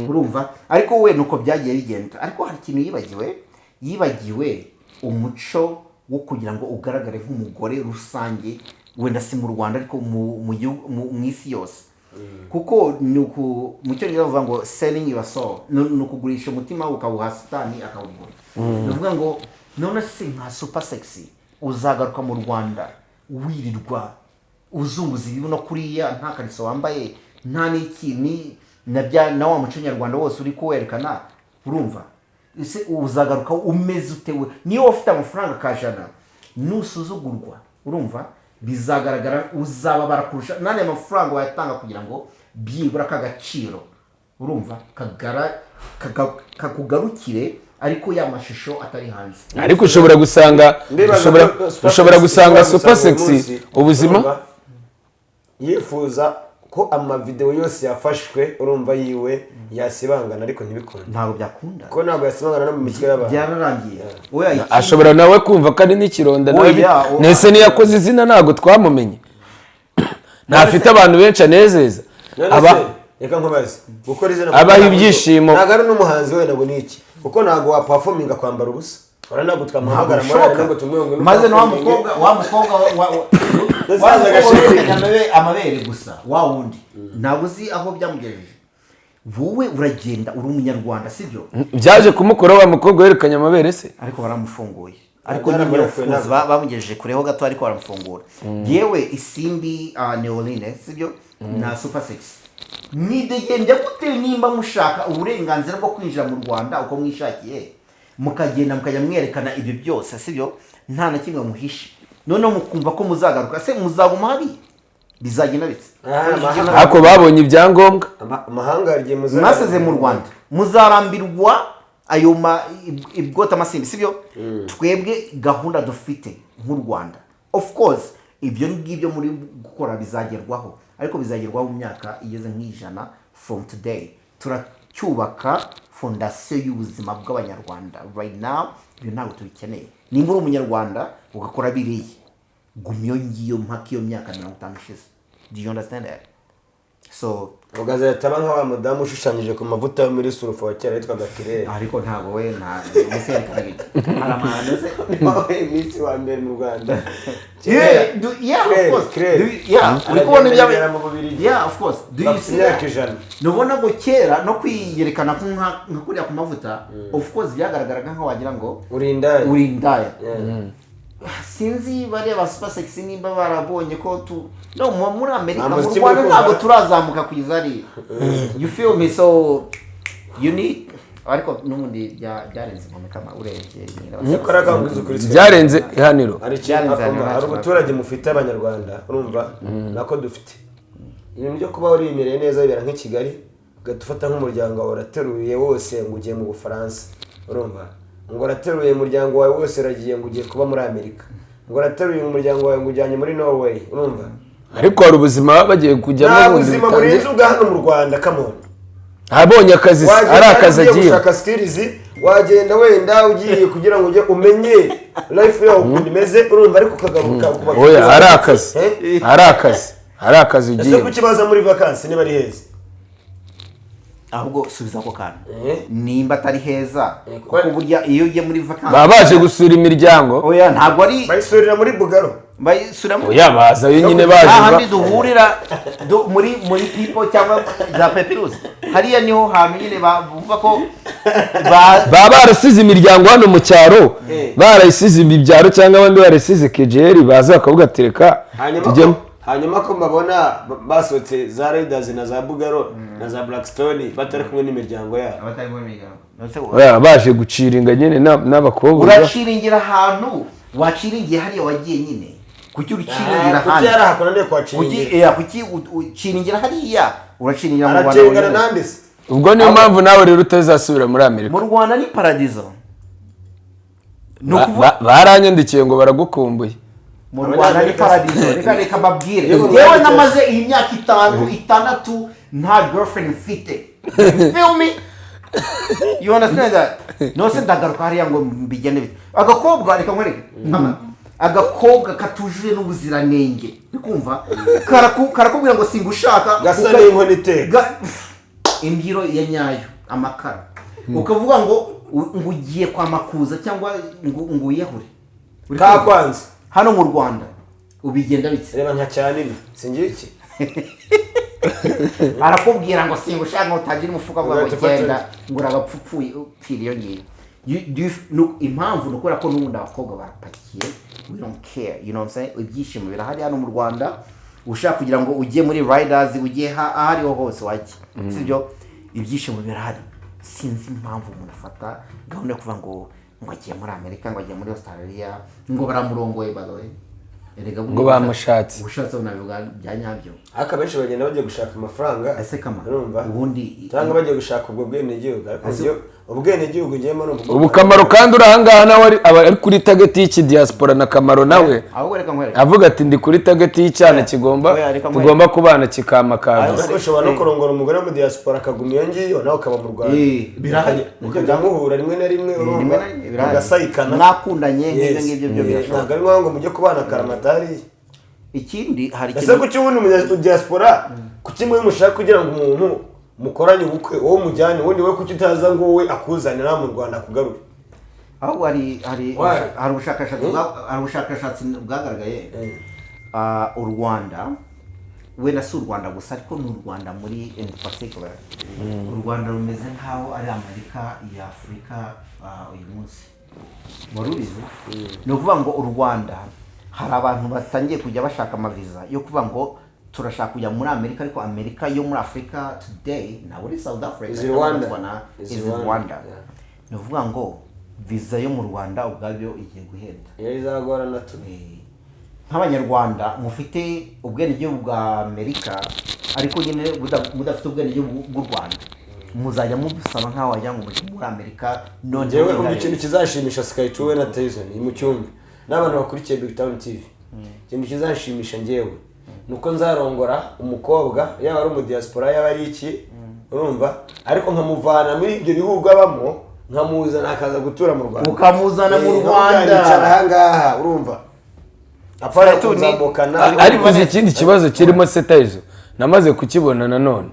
urumva? Ariko we nuko byagiye bigenda. Ariko hari ikintu yibagiwe, yibagiwe umuco wo kugira ngo ugaragare nk'umugore rusange, wenda si mu Rwanda ariko mu gihugu, mu isi yose, kuko ni uku mu Cyongereza bavuga ngo "selling your soul", ni ukugurisha umutima ukawuha Satani akawugura. Ni ukuvuga ngo none se nka Super Sexy uzagaruka mu Rwanda wirirwa uzunguza ibibuno kuriya, nta kariso wambaye, nta n'iki, ni na bya na wa muco nyarwanda wose uri kuwerekana, urumva ese uzagaruka umeze ute? We niyo ufite amafaranga kajana, nusuzugurwa, urumva bizagaragara, uzababara kurusha n'aya mafaranga wayatanga kugira ngo byibura k'agaciro, urumva, kakugarukire, ariko ya mashusho atari hanze. Ariko ushobora gusanga Ndibaza ko Super ushobora Sexy gusanga ushobora Super gusanga uyu Sexy munsi, ubuzima urumva, yifuza ko amavideo yose yafashwe, urumva, yiwe yasibangana, ariko ntibikunde. Ntabwo byakunda. Kuko ntabwo yasibangana no mu mitwe y'abantu. Byararangiye. Oya, Ashobora nawe kumva ko ari n'ikironda nawe. Oya, oya. Nese niyakoze izina ntabwo twamumenye, ntafite abantu benshi anezeza. None Aba se, reka nkubaze, gukora izina Abaha ibyishimo. Ntabwo ari n'umuhanzi wenda ngo ni iki, kuko ntabwo waperforminga kwambara ubusa. Ora ntabwo twamuhamagara muri Bishoboka. ngo tumwe ngo Maze na wa mukobwa, wa mukobwa wa Ndetse wa yazaga mukobwa ashimira. werekanye amabere gusa, wa wundi ntabwo uzi aho byamugejeje. Wowe uragenda uri umunyarwanda, sibyo? Byaje kumukora wa mukobwa werekanye amabere se? Ariko baramufunguye, ariko nyine Byaramurekuye of course ntabwo. Bamugejeje kureho gato, ariko baramufungura. Yewe, Isimbi Neoline, sibyo, na Super Sexy, mwidegembya gute nimba mushaka uburenganzira bwo kwinjira mu Rwanda uko mwishakiye, mukagenda mukajya mwerekana ibyo byose, sibyo, nta na kimwe muhishe, noneho mukumva ko muzagaruka se muzaguma hariya, bizagenda bite? Ariko babonye ibyangombwa. Amahanga hari igihe Mwaseze mu Rwanda muzarambirwa ayo ma ibwota amasimbi, sibyo? Twebwe gahunda dufite nk'u Rwanda, of course ibyo ngibyo muri gukora bizagerwaho, ariko bizagerwaho mu myaka igeze nk'ijana from today. Turacyubaka fondasiyo y'ubuzima bw'Abanyarwanda right now. Ibyo ntabwo tubikeneye. Nimba uri Umunyarwanda ugakora biriya, guma iyo ngiyo mpaka iyo myaka 50 ishize. Do you understand that? So Ugazahita aba nka wa mudamu ushushanyije ku mavuta yo muri Sulfo wa kera yitwaga Kirere. Ariko ntabwo we nta ese yerekanaga iki? Hari amahano se? Iminsi wa mbere mu Rwanda. Yeah, yeah, of Claire, course. Claire. Yeah, uri kubona Aragenda ibya yigera mu Bubiligi. Yeah, of course. Do you Bafite see imyaka that? 100. Nubona ngo kera no kwiyerekana ko nka kuriya ku mavuta, of course byagaragaraga nkaho wagira ngo uri indaya. Uri indaya. Yeah. Sinzi bariya ba Super Sexy nimba barabonye ko tu no muri Amerika, Nta mu muziki Rwanda muri ntabwo kumva. turazamuka kugeza hariya, you feel me? So you need, ariko n'ubundi byarenze inkombe kama urebye nyine Nyakora akanguriza ukuri. Byarenze ihaniro. Hari ikintu Byarenze akumva, hano hari ntacyo. ubuturage mufite Abanyarwanda, urumva nako dufite ibintu byo kuba warimereye neza bibera nk'i Kigali, ugahita ufata nk'umuryango wawe urateruye wose ngo ugiye mu Bufaransa, urumva, ngo urateruye umuryango wawe wose uragiye ngo ugiye kuba muri Amerika, ngo urateruye umuryango wawe ngo ujyanye muri Norway, urumva. Ariko hari ubuzima baba bagiye kujyamo Nta bundi buzima butangiye. burenze ubwa hano mu Rwanda, come on. Abonye akazi se, ari akazi ugiye agiye gushaka skills, wagenda wenda ugiye kugira ngo ujye umenye life yawe ukuntu imeze, urumva, ariko ukagaruka ukubaka. Oya, ari akazi. Eh? Ari akazi, ari akazi Ese ugiye. kuki baza muri vakansi niba ari heza? Ahubwo subiza ako kantu. Eh? Nimba atari heza, Eh, kuko burya iyo ugiye muri vakansi Baba baje gusura imiryango. Oya, ntabwo ari Bayisurira muri Bugaro. Bayisura muri Oya, bazayo nyine baje hahandi duhurira muri People cyangwa za Pepirusi, hariya niho hantu nyine bumva ko Baba barasize imiryango hano mu cyaro, Eh. barayisize ibyaro cyangwa abandi barasize kejeri, baza bakavuga ati reka Hanyuma tujyemo. Hanyuma ko mbabona basohotse za Riders na za Bugaro na za Blackstone batari kumwe n'imiryango yabo? Abatari muri miryango. Oya, baje guciringa nyine n'abakobwa. Uraciringira ahantu waciringiye hariya wagiye nyine, kuki uciringira Kuki ahandi? yari ahakunaniye Kuki kuhaciringira? kuki uciringira hariya, uraciringira mu Rwanda Aracengana wenyine. nande se? Ubwo niyo mpamvu nawe rero utazasubira muri Amerika. Mu Rwanda ni paradizo, ni ukuvuga Baranyandikiye ngo baragukumbuye. Mu Rwanda ni paradizo. Reka mbabwire. Yewe, Yewe, Rwanda namaze iyi myaka 5, 6 nta girlfriend mfite. You feel me? You understand that? Nose ndagaruka hariya ngo mbigende bite? Agakobwa, reka nkwereke. Mama, agakobwa katujuje n'ubuziranenge, uri kumva, karakubwira ngo singushaka. Gasa n'inkono iteka. Imbyiro ya nyayo, amakara, ukavuga ngo ngo ugiye kwa Makuza cyangwa ngo wiyahure. Uri kumva? Kakwanze. Hano mu Rwanda ubigenda bitse. Reba nka cyanini singira iki. Arakubwira ngo singushaka, ngo utagira umufuka ngo Ugahita ufata genda ngo urabapfupfuye upfira iyo ngiyo. Impamvu ni ukubera ko n'ubundi abakobwa barapakiye. We don't care, you know what I'm saying? Ibyishimo birahari hano mu Rwanda. Ushaka kugira ngo ujye muri riders, ujye aho ariho hose wajya, sibyo? Ibyishimo birahari. Sinzi impamvu umuntu afata gahunda yo kuvuga ngo agiye muri Amerika, ngo agiye muri Australia, ngo baramurongoye. By the way, erega Ngo bamushatse. Ushatse unabivuga bya nyabyo. Ariko abenshi bagenda bagiye gushaka amafaranga. Ese kama Urumva? ubundi Cyangwa bagiye gushaka ubwo bwenegihugu, ariko ubwenegihugu ngiyemo ni ubwo. Ubu Kamaro kandi uri ahangaha nawe aba ari kuri target y'iki diaspora na Kamaro nawe Ahubwo reka nkwereke. avuga ati ndi kuri target y'icyana kigomba Oya, reka nkwereke. tugomba kubana kikampa kaviza. Ariko ushobora no kurongora umugore wo mu diaspora akaguma iyo ngiyo, nawe ukaba mu Rwanda. Birahari. Mukajya muhura rimwe na rimwe, urumva, Rimwe na rimwe birahari. mugasayikana. Mwakundanye nk'ibyo Yes. ngibyo byo birashoboka. Ntabwo ari ngombwa ngo mujye kubana akaramata hariya. Ikindi hari Ese ikintu kuki ubundi mu diaspora, kuki mwe mushaka kugira ngo umuntu mukoranye ubukwe wowe umujyane, ubundi wowe kuki utaza ngo wowe akuzane nawe mu Rwanda akugarure? Ahubwo hari Why? hari ubushakashatsi bwagaragaye. U Rwanda, wenda si u Rwanda gusa, ariko ni u Rwanda muri in particular, u Rwanda rumeze nk'aho ari Amerika ya Afurika uyu munsi. Wari ubizi? Ni ukuvuga ngo u Rwanda hari abantu batangiye kujya bashaka amaviza yo kuvuga ngo turashaka kujya muri Amerika, ariko Amerika yo muri Afurika today ntabwo ari South Africa Is cyangwa Rwanda. Botswana, Is is Rwanda. Rwanda. Yeah. Ni ukuvuga ngo viza yo mu Rwanda ubwabyo igiye guhenda. Iyo izagorana tu. Nk'abanyarwanda mufite ubwenegihugu bwa Amerika ariko nyine mudafite ubwenegihugu bw'u Rwanda, muzajya mubusaba nk'aho wagira ngo mujye muri Amerika none. Njyewe umva, ikintu kizashimisha Sky Two na Tyson ni mu cyumba n'abantu bakurikiye Big Town TV, ikintu kizashimisha njyewe ni uko nzarongora umukobwa, yaba ari umudiaspora, yaba ari iki, urumva, ariko nkamuvana muri ibyo bihugu abamo, nkamuzana akaza gutura mu Rwanda. Ukamuzana mu Nkamubwira Rwanda. yicara ahangaha, urumva, apfa Sky Two kuzamukana. Ariko uzi ikindi kibazo kirimo se Tayizo, namaze kukibona nanone,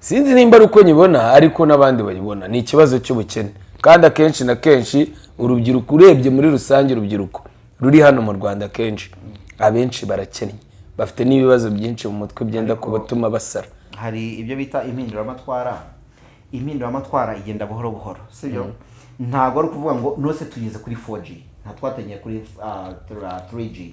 sinzi nimba ari uko nyibona ariko n'abandi bayibona, ni ikibazo cy'ubukene. Kandi akenshi na kenshi urubyiruko, urebye muri rusange urubyiruko ruri hano mu Rwanda, akenshi abenshi barakennye, bafite n'ibibazo byinshi mu mutwe byenda kubatuma basara. Hari ibyo bita impinduramatwara. Impinduramatwara igenda buhoro buhoro, sibyo? Ntabwo ari ukuvuga ngo nose tugeze kuri 4G, nta twatangiye kuri 3G,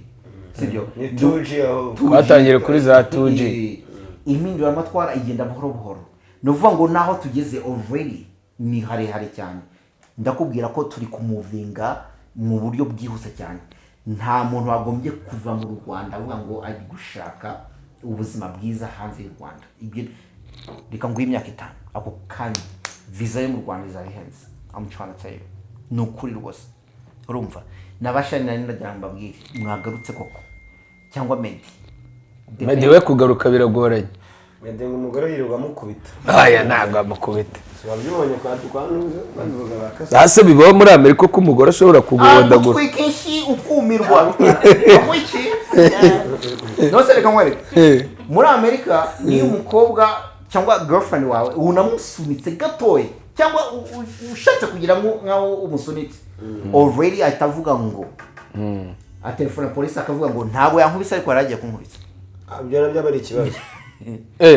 sibyo? Ni 2G aho. Twatangiriye kuri za 2G. Impinduramatwara igenda buhoro buhoro. Ni ukuvuga ngo naho tugeze already ni harehare cyane. Ndakubwira ko turi kumuvinga mu buryo bwihuse cyane. Nta muntu wagombye kuva mu Rwanda avuga ngo ari gushaka ubuzima bwiza hanze y'u Rwanda. Ibyo reka nguhe imyaka 5, ako kanya viza yo mu Rwanda izaba ihenze. I'm trying to tell you, ni ukuri rwose. Urumva, nabashani nari ndagira ngo mbabwire, mwagarutse koko cyangwa Meddy? Meddy we kugaruka biragoranye. Meddy ngo umugore yirirwa amukubita. Aya ntabwo amukubita. Si wabyibonye kwa Ntuze babivuga bakase? Hasi bibaho muri Amerika ko umugore ashobora kuguhondagura. Agutwika inshyi ukumirwa. Wiki nose, reka nkwereke, muri Amerika niyo umukobwa cyangwa girlfriend wawe unamusunitse gatoya cyangwa ushatse kugira nkaho umusunitse, already ahita avuga ngo atelefona polisi, akavuga ngo ntabwo yankubise ariko yari agiye kunkubita. Ibyo nabyo aba ari ikibazo.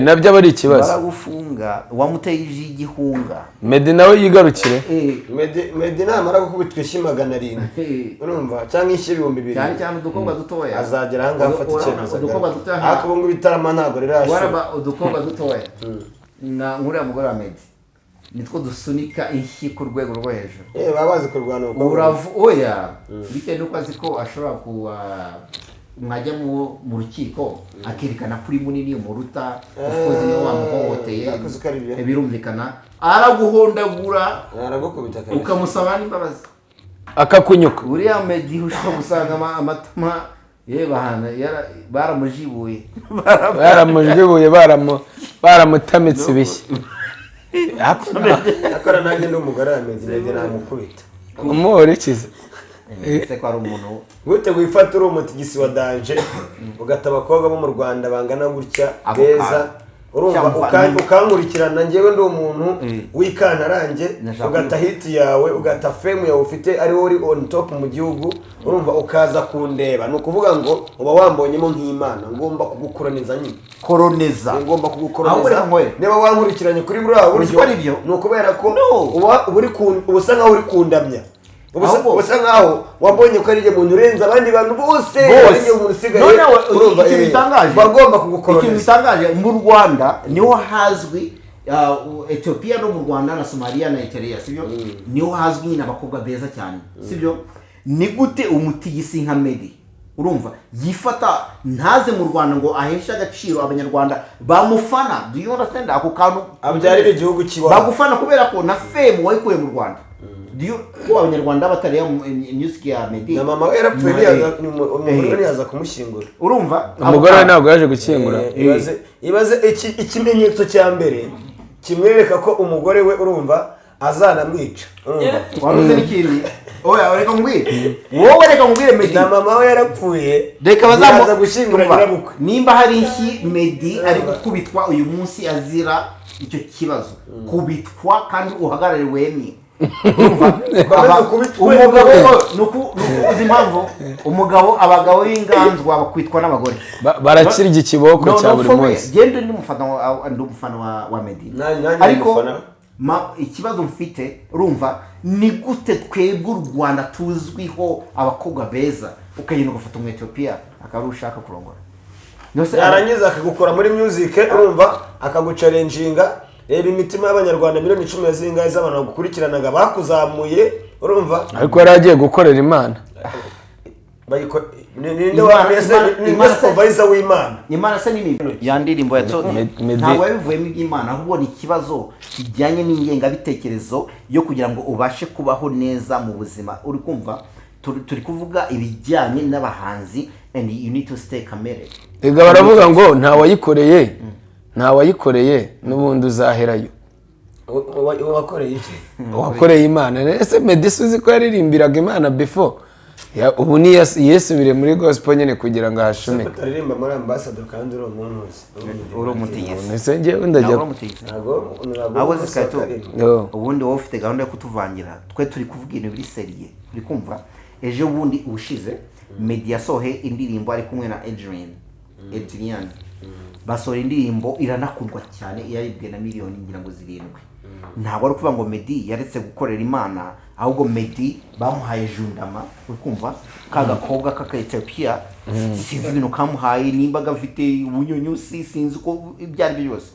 Nabyo aba ari ikibazo. Baragufunga, wamuteye igihunga. Meddy nawe yigarukire. Meddy namara gukubitwa inshyi 700, urumva, cyangwa inshyi 2000, Cyane cyane udukobwa dutoya. azagera ahangaha afata Urabona icyemezo. udukobwa dutoya Ariko ubu ngubu itarama ntabwo rirashira. Waraba udukobwa dutoya nka nk'uriya mugore wa Meddy nitwo dusunika inshyi ku rwego rwo hejuru. Baba bazi kurwana ubukobwa. Uravu oya, bitewe n'uko azi ko ashobora kuwa Mwajya mu rukiko, akerekana ko uri munini umuruta. Of course niwe wamuhohoteye. Yakoze uko ari byo. Birumvikana, araguhondagura. Aragukubita kabisa. Ukamusaba n'imbabazi. Akakunyuka. Uriya Meddy ushobora gusanga amatama ye bahana baramujibuye. Baramujwibuye, baramutamitse ibishyi. Akora nanjye ndi umugore wa Meddy, Meddy namukubita. Umuhora ikize. Ese ko ari umuntu? Gute wifata uri umutigisi wa danger, ugata abakobwa bo mu Rwanda bangana gutya, Ako beza, kantu. urumva, Cyangwa ukankurikirana njyewe ndi umuntu w'ikantarange, Ndashaka ugata hit yawe, ugata fame yawe ufite, ari wowe uri on top mu gihugu, urumva, ukaza kundeba, ni ukuvuga ngo uba wambonyemo nk'Imana, ngomba kugukoroniza nyine. Koroneza. Ngomba Ahubwo kugukoroniza. Reka nkore. Niba wankurikiranye kuri buriya Uzi buryo, ko ari byo? ni ukubera ko No. uba uba usa nkaho uri kundamya. Ahubwo- Uba usa nkaho wabonye ko ari njye muntu urenze abandi bantu bose, ari njye muntu usigaye. Noneho Urumva, ikintu gitangaje, mba ngomba ikintu kugukoroniza. gitangaje, mu Rwanda niho hazwi, Ethiopia no mu Rwanda na Somalia na Eritrea, sibyo? Niho hazwi nyine abakobwa beza cyane, sibyo? Ni gute umutigisi nka Meddy, urumva, yifata ntaze mu Rwanda ngo aheshe agaciro Abanyarwanda bamufana? Do you understand ako kantu? Abyarira igihugu cy'iwabo. Bagufana kubera ko na fame wayikuye mu Rwanda. Do you ko Abanyarwanda batareba music ya Meddy? Na mama we yarapfuye, umugore we ntiyaza kumushyingura. Urumva? Umugore we ntabwo yaje gukingura. Ibaze ikimenyetso cya mbere kimwereka ko umugore we, urumva, azanamwica, urumva. Waruze n'ikindi? Oya, reka nkubwire wowe, reka nkubwire Meddy. Na mama we yarapfuye, Reka ntiyaza bazamu gushyingura Umva, nyirabukwe. Nimba hari inshyi Meddy ari gukubitwa uyu munsi azira icyo kibazo, kubitwa kandi uhagarare wemye. Urumva? Komeza ukubitwe. Umugabo ni uku uzi impamvu umugabo, abagabo b'inganzwa bakwitwa n'abagore. Barakirya ikiboko No, cya no, buri for real. munsi. Genda, ndi umufana wa Meddy. Nanjye ndi Ariko umufana. ikibazo mfite, urumva, ni gute twebwe u Rwanda tuzwiho abakobwa beza, ukagenda ugafata umu Ethiopia akaba ari ushaka kurongora? Nose- Yarangiza akagukora muri music, urumva, akaguchallenginga. Reba imitima y'Abanyarwanda miliyoni 10 na zingahe z'abantu bagukurikiranaga, bakuzamuye, urumva. Ariko yari agiye gukorera Imana. Ninde ninde supervisor w'Imana? Imana se nini ya ndirimbo ya Meddy- Ntabwo yabivuyemo iby'Imana, ahubwo ni ikibazo kijyanye n'ingengabitekerezo yo kugira ngo ubashe kubaho neza mu buzima. Uri kumva, turi kuvuga ibijyanye n'abahanzi and you need to stay committed. Rega baravuga ngo nta wayikoreye n'ubundi uzaherayo. Wakoreye iki? Wakoreye Imana. Ese Meddy uzi ko yaririmbiraga Imana before? Ubu ni yisubiriye muri gospel nyine kugira ngo ahashumike. Utaririmba muri Ambassador kandi uri umuntu? Uri umutigisi. Ese njyewe ndajya Ntabwo uri umutigisi. Ntabwo. Ahubwo zikato. Yo. Ubundi wowe ufite gahunda yo kutuvangira, twe turi kuvuga ibintu biri sérieux. Uri kumva, ejo bundi ubushize Meddy yasohoye indirimbo ari kumwe na Adrian. Adrian basohora indirimbo iranakundwa cyane, yaribwe na miliyoni ngira ngo 7. Ntabwo ari ukuvuga ngo Meddy yaretse gukorera Imana, ahubwo Meddy bamuhaye jundama. Uri kumva, ka gakobwa k'aka Ethiopia, sinzi ibintu kamuhaye, nimba gafite ubunyunyusi, sinzi uko ibyo ari byo byose.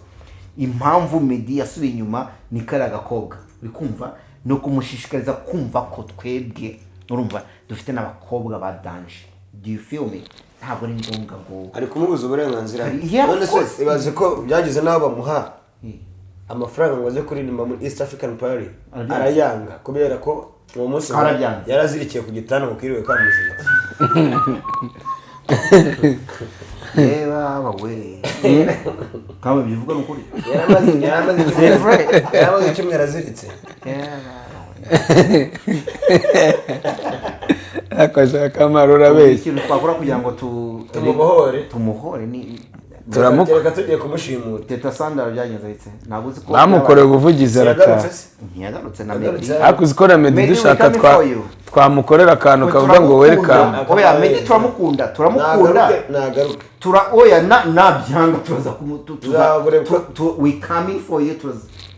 Impamvu Meddy yasubiye inyuma ni kariya gakobwa. Uri kumva, ni ukumushishikariza kumva ko twebwe, urumva, dufite n'abakobwa ba danger. Do you feel me? Ntabwo ari ngombwa ngo Ari kumubuza uburenganzira. Yeah, of None se course. ibaze ko byageze n'aho bamuha amafaranga ngo aze kuririmba muri East African Party, Arabyanga. arayanga kubera ko uwo munsi Arabyanze. yarazirikiye ku gitanda ngo kiriwe kamuziritse. Reba bawe kaba bivuga ni ukuri. Yaramaze icyumweru aziritse. Akoze akamaro, urabeshya. Ikintu twakora kugira ngo Tumubohore. Tumuhore ni Kereka tugiye kumushimuta. Teta Sandra byagenze bite? Ntabwo uzi ko Bamukoreye ubuvugizi arataha. Yagarutse se? Ntiyagarutse na Yagarutse. Meddy. Ariko uzi ko na Meddy Meddy, we dushaka coming for you. twamukorera akantu kavuga ngo welcome. Oya, Meddy turamukunda, turamukunda. Nagaruke, nagaruke. Tura oya, na nabyanga turaza kumu tuza we coming for you,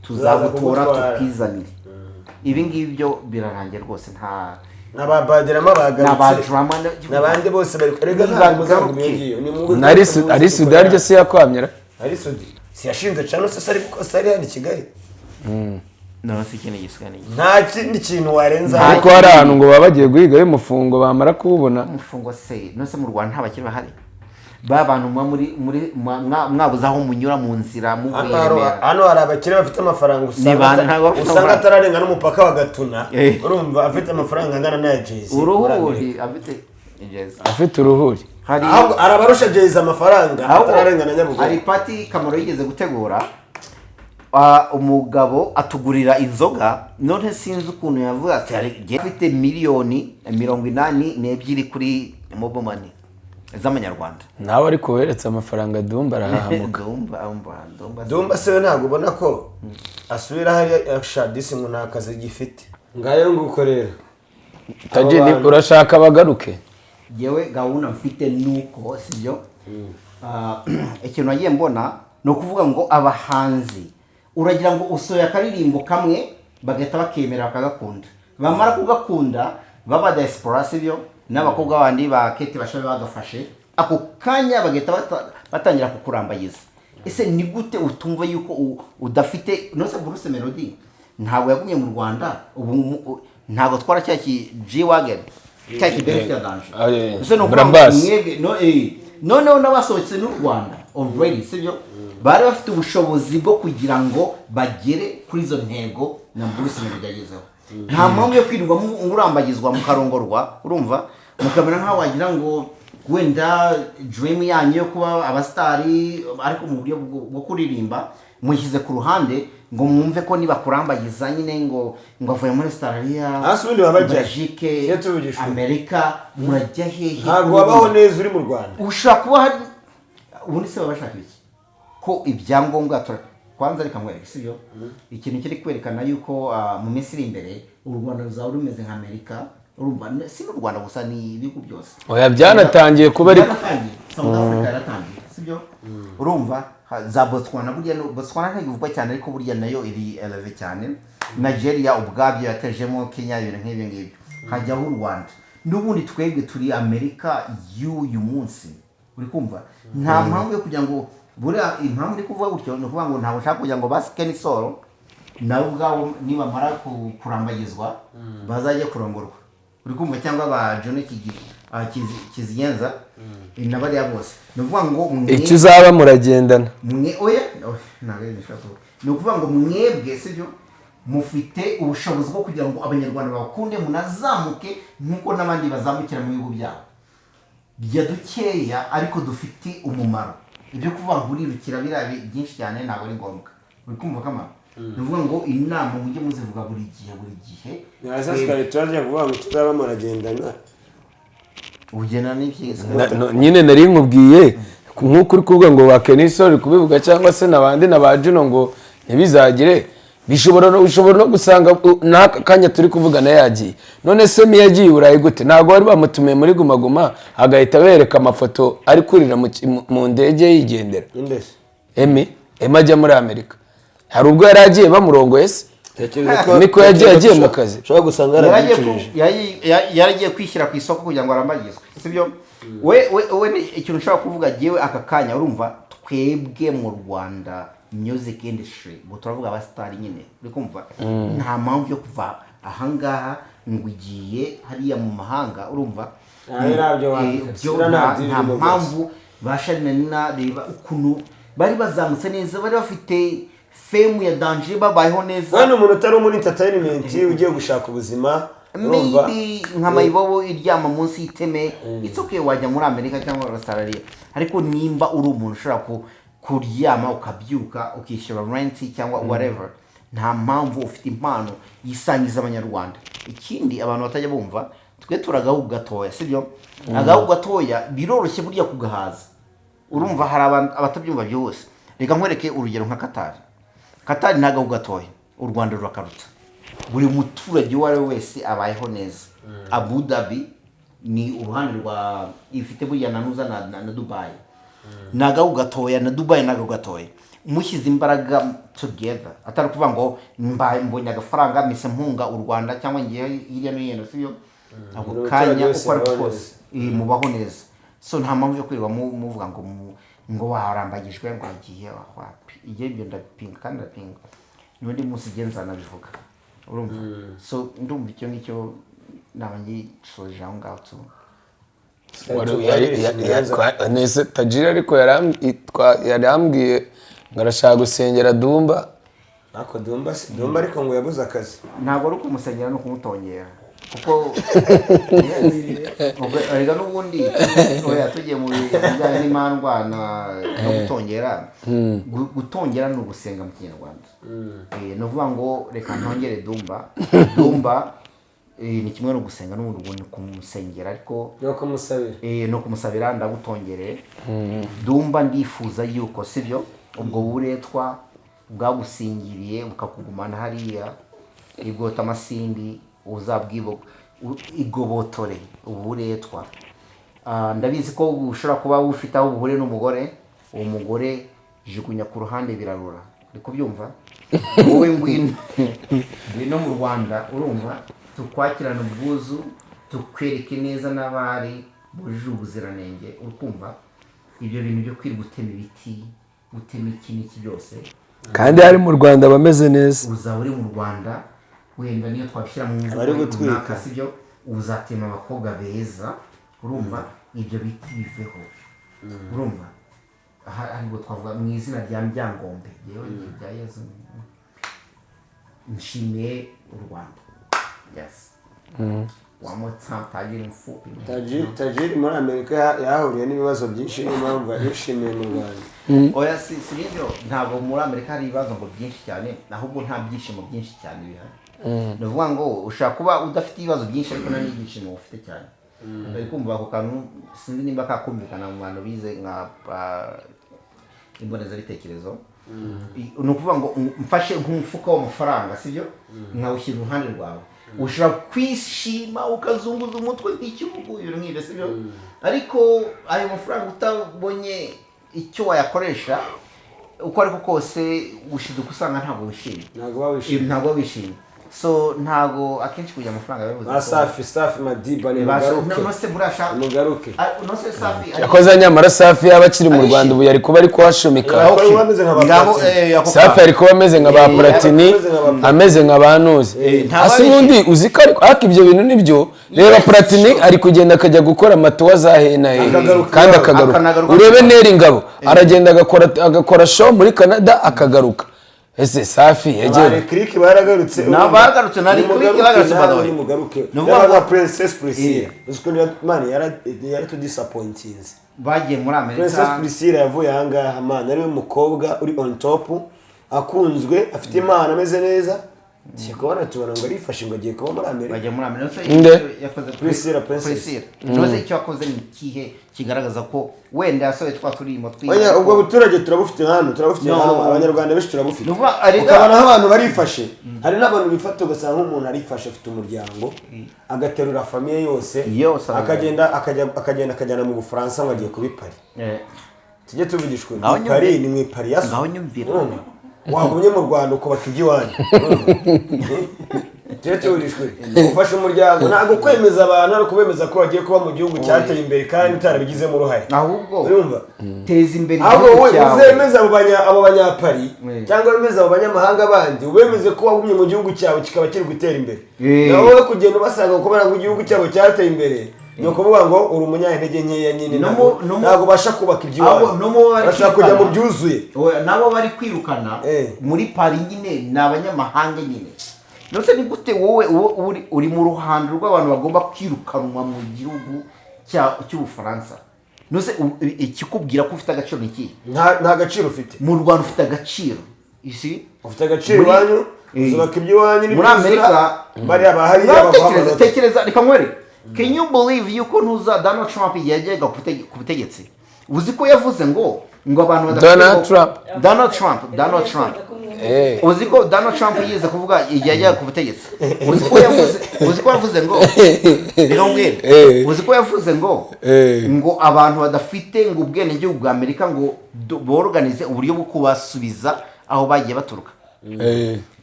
tuzagutora Kumutwara. Tukizanire. Ibi ngibi byo birarangiye rwose, nta N'aba Badrama n'aba bagarutse, drama n'abandi bose bari erega ntabwo muzaguma iyo ngiyo. Ni mwebwe Ari Sudi ryo si yakwamyera. Ari Sudi si yashinze cano se? Ari ko ari hano i Kigali. None se ikindi gisigaye ni iki? Nta kindi kintu warenza. Ariko hari ahantu ngo baba bagiye guhigayo umufungo, bamara kuwubona. Umufungo se? None se mu Rwanda nta bakire bahari? Ba bantu muba muri mwabuze aho munyura mu nzira muvuye Hano hari- Remera. Hano hari abakire bafite amafaranga Ni usanga bande? Ntabwo bafite usanga amafaranga. atararenga n'umupaka wa Gatuna. Eh. Urumva afite amafaranga angana n'aya Jay-Z muri Uruhuri Amerika. afite Jay-Z. Afite uruhuri. Hari Ahubwo hari abarusha Jay-Z amafaranga ahubwo atararenga na Nyabugogo. Hari party Kamaro yigeze gutegura, umugabo atugurira inzoga. None sinzi ukuntu yavuga ati afite 82 miliyoni kuri mobile money z'amanyarwanda. Nawe ariko weretse amafaranga Dumba arahahamuka. Ndumva, umva, ndumva. Dumba se we ntabwo ubona ko asubira hariya shadisi ngo nta kazi gifite? Ngayo nguko rero. Taji, Abo bantu- urashaka bagaruke? Yewe, gahunda mfite nuko sibyo. Ikintu nagiye mbona ni ukuvuga ngo abahanzi, uragira ngo usohoye akaririmbo kamwe bagahita bakemera bakagakunda, bamara kugakunda baba diaspora, sibyo, n'abakobwa bandi ba Kate Bashabe bagafashe ako kanya bagahita batangira kukurambagiza. Ese ni gute utumva yuko udafite? Nose Bruce Melody ntabwo yagumye mu Rwanda? Ubu ntabwo twara cya ki G-Wagon, cya ki Benz ya danger. Ah, yeah. Ese ni ukuvuga ngo Brabus. mwebwe no, noneho n'abasohotse n'u Rwanda already, sibyo, bari bafite ubushobozi bwo kugira ngo bagere kuri izo ntego na Bruce Melody yagezeho. Nta mpamvu yo kwirirwa murambagizwa, mukarongorwa, urumva, mukamera nk'aho wagira ngo wenda dream yanyu yo kuba abasitari ariko mu buryo bwo kuririmba mushyize ku ruhande, ngo mwumve ko nibakurambagiza nyine ngo avuye muri Australia, Hasi ubundi baba bajya he? Belgique, Iyo tuvugishwa. Amerika, murajya hehe? Ntabwo wabaho neza uri mu Rwanda. Ushobora kuba hari ubundi se baba bashaka iki ko ibyangombwa kwanza reka nkwereke, sibyo, ikintu kiri kwerekana yuko mu minsi iri imbere u Rwanda ruzaba rumeze nka Amerika. Urumva, si n'u Rwanda gusa, ni ibihugu byose. Oya, byanatangiye kuba ariko. Byanatangiye. South Africa yaratangiye, sibyo? Urumva, za Botswana, burya Botswana ntivugwa cyane ariko burya nayo iri élevé cyane. Nigeria ubwabyo yatejemo, Kenya, ibintu nk'ibyo ngibyo, hajyaho u Rwanda. N'ubundi twebwe turi Amerika y'uyu munsi, uri kumva? Nta mpamvu yo kugira ngo, buriya impamvu uri kuvuga gutyo ni ukuvuga ngo ntabwo ushaka kugira ngo ba Kenny Sol nabo ubwabo nibamara kurambagizwa bazajya kurongorwa, uri kumva, cyangwa ba John Kizigenza na bariya bose. Ni ukuvuga ngo Icyo uzaba muragendana. Mwe, oya, oya, ntabwo ari ibyo nshaka kuvuga. Ni ukuvuga ngo mwebwe, sibyo, mufite ubushobozi bwo kugira ngo Abanyarwanda bakunde munazamuke nk'uko n'abandi bazamukira mu bihugu byabo bya dukeya, ariko dufite umumaro. Ibyo kuvuga ngo urirukira biriya byinshi cyane ntabwo ari ngombwa, uri kumva kamaro? Ni ukuvuga ngo inama mujye muzivuga buri gihe, buri gihe. Twari turajya kuvuga ngo tuzaba muragendana. Ugena n'ibyiza. Nyine nari nkubwiye nk'uko uri kuvuga ngo ba Kenny Sol kubivuga cyangwa se n'abandi na ba Juno ngo ntibizagire, bishobora no ushobora no gusanga n'aka kanya turi kuvugana yagiye. None se mi yagiye i Burayi gute? Ntabwo bari bamutumiye muri Guma Guma agahita bereka amafoto ari kurira mu ndege yigendera? Inde se? Emi ajya muri Amerika hari ubwo yari agiye bamurongoye se? Tekereza ko Niko yagiye, agiye mu kazi. Ushobora gusanga Yaragiye yarabyicuruje. Yaragiye kwishyira ku isoko kugira ngo arambagizwe, sibyo? We ni ikintu ushobora kuvuga jyewe aka kanya, urumva, twebwe mu Rwanda music industry, ubwo turavuga abasitari nyine, uri kumva, nta mpamvu yo kuva ahangaha ngo ugiye hariya mu mahanga, urumva. Ah, biriya byo Byo biriya nta nta byirimo. mpamvu. Ba Charly na reba ukuntu bari bazamutse neza, bari bafite fame ya danger, babayeho neza. Hano umuntu utari muri entertainment ugiye gushaka ubuzima, urumva. Maybe nka mayibobo iryama munsi y'iteme, it's okay, wajya muri Amerika cyangwa Australia. Ariko nimba uri umuntu ushobora kuryama ukabyuka ukishyura rent cyangwa whatever, nta mpamvu. Ufite impano, yisangiza Abanyarwanda. Ikindi abantu batajya bumva, twe turi agahugu gatoya, sibyo? Agahugu gatoya biroroshye burya kugahaza. Urumva, hari abantu abatabyumva byihuse. Reka nkwereke urugero nka Katari. Katari ni agahugu gatoya, u Rwanda rurakaruta. Buri muturage uwo ari we wese abayeho neza. Abu Dhabi ni uruhande rwa ifite buriya na nuza na Dubai ni agahugu gatoya, na Dubai ni agahugu gatoya. Mushyize imbaraga together, atari ukuvuga ngo mbaye mbonye agafaranga mise mpunga u Rwanda cyangwa ngiye hirya no hino, sibyo? Ako Buri kanya muturage wese uko ari abaho kose, mubaho neza. So nta mpamvu yo kwirirwa muvuga ngo ngo warambagijwe, ngo wagiye wapi. Igihe ibyo ndabipinga kandi ndapinga. N'undi munsi igihe nzanabivuga, urumva? So ndumva icyo ngicyo naba ngisoje aho ngaho tu. Nese Tajiri, ariko yarambwiye ngo arashaka gusengera Dumba. Ariko Dumba si Dumba, ariko ngo yabuze akazi. Ntabwo ari ukumusengera, ni ukumutongera, kuko ubwo erega n'ubundi, oya, tugiye mu bijyanye n'imandwa no gutongera, gutongera ni ugusenga mu Kinyarwanda. Ni ukuvuga ngo reka ntongere Dumba. Dumba ni kimwe no gusenga n'ubundi, ubwo ni kumusengera, ariko no kumusabira. No kumusabira. Ndagutongere Dumba, ndifuza yuko, sibyo, ubwo buretwa bwagusingiriye bukakugumana hariya igota amasindi, uzabwibo igobotore uburetwa. Ndabizi ko ushobora kuba ufite aho buhure n'umugore. Uwo mugore jugunya ku ruhande, birarura, uri kubyumva? Wowe ngwino, ngwino mu Rwanda, urumva, tukwakirane ubwuzu, tukwereke neza n'abari bujuje ubuziranenge, uri kumva? Ibyo bintu byo kwirirwa utema ibiti, utema iki n'iki byose, kandi hari mu Rwanda bameze neza. Uzaba uri mu Rwanda, wenda niyo twabishyira mu mvugo Abari gutwika. runaka, sibyo, uzatema abakobwa beza, urumva? Ibyo biti biveho, urumva? Aha aribwo twavuga mu izina rya Ryangombe, yewe rya Yezu, nshimiye u Rwanda. Yes, one more time, Tajiri mfupi. Tajiri muri Amerika yahahuriye n'ibibazo byinshi, niyo mpamvu yishimiye mu Rwanda. Oya, si ibyo, ntabwo muri Amerika hari ibibazo ngo byinshi cyane, ahubwo nta byishimo byinshi cyane bihari. Ni ukuvuga ngo ushobora kuba udafite ibibazo byinshi, ariko nta n'ibyishimo ufite cyane. Bari kumva ako kantu, sinzi nimba kakumvikana mu bantu bize nka imbonezabitekerezo. Ni ukuvuga ngo mfashe nk'umufuka w'amafaranga, sibyo, nkawushyira iruhande rwawe, ushobora kwishima ukazunguza umutwe nk'ikibugu, ibintu nk'ibyo, sibyo? Ariko ayo mafaranga utabonye icyo wayakoresha, uko ariko kose ushiduka usanga ntabwo wishimye. Ntabwo uba wishimye. Ntabwo uba wishimye. So ntabwo akenshi kugira amafaranga biba bivuze Ba Safi, Safi Madiba, nimugaruke. No se burasha Nimugaruke. No se Safi Yakoze, nyamara Safi yaba akiri mu Rwanda ubu yari kuba ari kuhashumika. Bari bameze nka ba Ngabo, Platini. ako Safi kantu. ari kuba ameze nka ba Platini, ameze nka ba Platini. Ameze nka ba Nuzi. Ntabwo Ase ari ubundi uzi ko ariko ibyo bintu nibyo. Reba Platini ari kugenda akajya gukora amatuwa za he na he, Akagaruka kandi iwabo. akagaruka. Akanagaruka. Urebe Neri Ngabo, aragenda agakora show muri Canada akagaruka. Ese Safi yagiye Ba Click baragarutse. Na bagarutse, na Nimugaruke, Lick bagarutse, by the nawe way. nimugaruke. Ni ukuvuga Yaba ngo- Princess Priscilla, uzi ukuntu man yaratudisappointinze. Bagiye muri Princess Amerika. Priscilla yavuye ahangaha, man, ariwe mukobwa uri on top, akunzwe, afite impano, ameze neza. Tugiye kubona tubona ngo arifashe ngo agiye kuba muri Amerika. Bajya muri Amerika. Nde? Yakoze Priscilla, Princess. Priscilla. Ntuzi icyo yakoze ni ikihe kigaragaza ko wenda yasohoye twa turimo twiza? Oya, ubwo buturage turabufite hano, turabufite No. hano, Abanyarwanda benshi turabufite. Ni ukuvuga, Ukabona aho abantu barifashe, hari n'abantu bifata, ugasanga nk'umuntu arifashe, afite umuryango, agaterura famille yose, Yose. akagenda, akajya, akagenda, akajyana mu Bufaransa ngo agiye kuba i Paris. Tujye tuvugishwa Ngaho i Paris nyumvira. ni mu i Paris yaso. Ngaho nyumvira. Urumva? Wagumye mu Rwanda ukubaka iby'iwanyu. Urumva? Tujye tuvugishwa, ufashe umuryango, ntabwo kwemeza abantu ari ukubemeza ko bagiye kuba mu gihugu cyateye imbere kandi utarabigizemo uruhare. Ahubwo Urumva? teza imbere Ahubwo igihugu wowe cyawe. uzemeze abo banyapari cyangwa wemeze abo banyamahanga bandi, ubemeze ko wagumye mu gihugu cyawe kikaba kiri gutera imbere. Nawe wowe kugenda ubasanga kubera ngo igihugu cyabo cyateye imbere, ni ukuvuga ngo uri umunyantege nkeya nyine. Ntabwo ubasha kubaka iby'iwanyu. Ahubwo no mu bari Urashaka kujya mu kwirukana. byuzuye. Oya, nabo bari kwirukana muri Paris nyine ni abanyamahanga nyine. Nose ni gute wowe uri mu ruhando rw'abantu bagomba kwirukanwa mu gihugu cy'Ubufaransa? Nose ikikubwira ko ufite agaciro ni ikihe? Nta gaciro ufite. Mu Rwanda ufite agaciro, you see? Ufite agaciro iwanyu, uzubaka iby'iwanyu Muri n'ibyuzura, Amerika bariya bahariya Ngaho baguha tekereza, amanota. tekereza, reka nkwereke. Can you believe yuko ntuza Donald Trump igihe yajyaga ku butegetsi, uzi ko yavuze ngo abantu badafite Donald Trump. Donald Trump, Donald Trump. Uzi ko Donald Trump yize kuvuga igihe yajyaga ku butegetsi, uzi ko yavuze ngo, reka nkubwire, uzi ko yavuze ngo ngo abantu badafite ngo ubwenegihugu bwa Amerika ngo borganize uburyo bwo kubasubiza aho bagiye baturuka.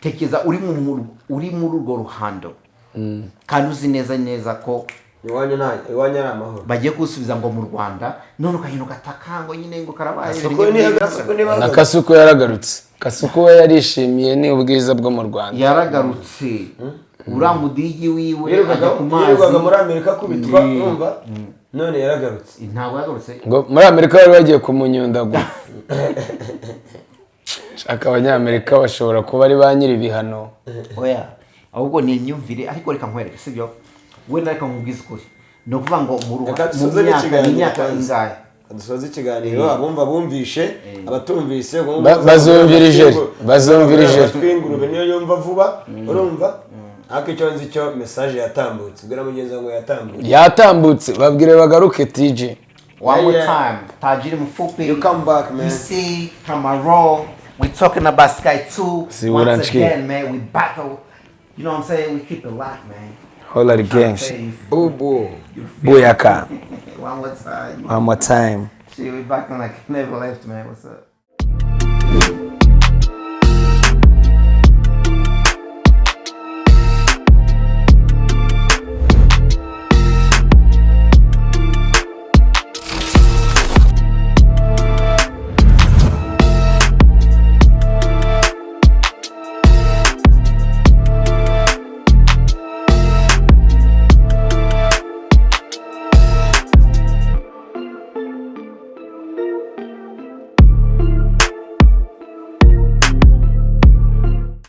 Tekereza uri muri urwo ruhando kandi uzi neza neza ko Iwanyu nta, iwanyu ari amahoro. Bagiye kuwusubiza ngo mu Rwanda, none ukagenda ugataka ngo nyine ngo karabaye. Kasuku ni Kasuku ni Na Kasuku yaragarutse. Kasuku we yarishimiye ni ubwiza bwo mu Rwanda. Yaragarutse, uriya mudigi wiwe yirirwaga ajya ku yirirwaga muri mazi. Amerika akubitwa, urumva, none yaragarutse. Ntabwo yagarutse. Ngo muri Amerika bari bagiye kumunyundagura. Shaka, Abanyamerika bashobora kuba ari ba nyiri ibihano. Oya, ahubwo ni imyumvire. Ariko reka nkwereke, sibyo? Wenda reka nkubwize ukuri, ni ukuvuga ngo Reka mu dusoze myaka, n'ikiganiro ni imyaka kwanza. ingahe? Dusoze ikiganiro. Abumva bumvishe, abatumvise Bazumvira ijeri, bazumvira ijeri. Amatwi y'ingurube niyo yumva vuba, urumva? Ariko icyo nzi cyo, message yatambutse. Ubwira mugenzi wawe ngo yatambutse. Yatambutse, babwire bagaruke, TJ. One more Yeah. time. Tajiri Mfupi. You come back, man. You see, Kamaro. We talking about Sky 2. See Once what I'm again, man, we back. You know what I'm saying? We keep it locked, man. Holla the gang. Say, Bubu. Buyaka. One more time. One more time. Shit, we back like never left, man. What's up?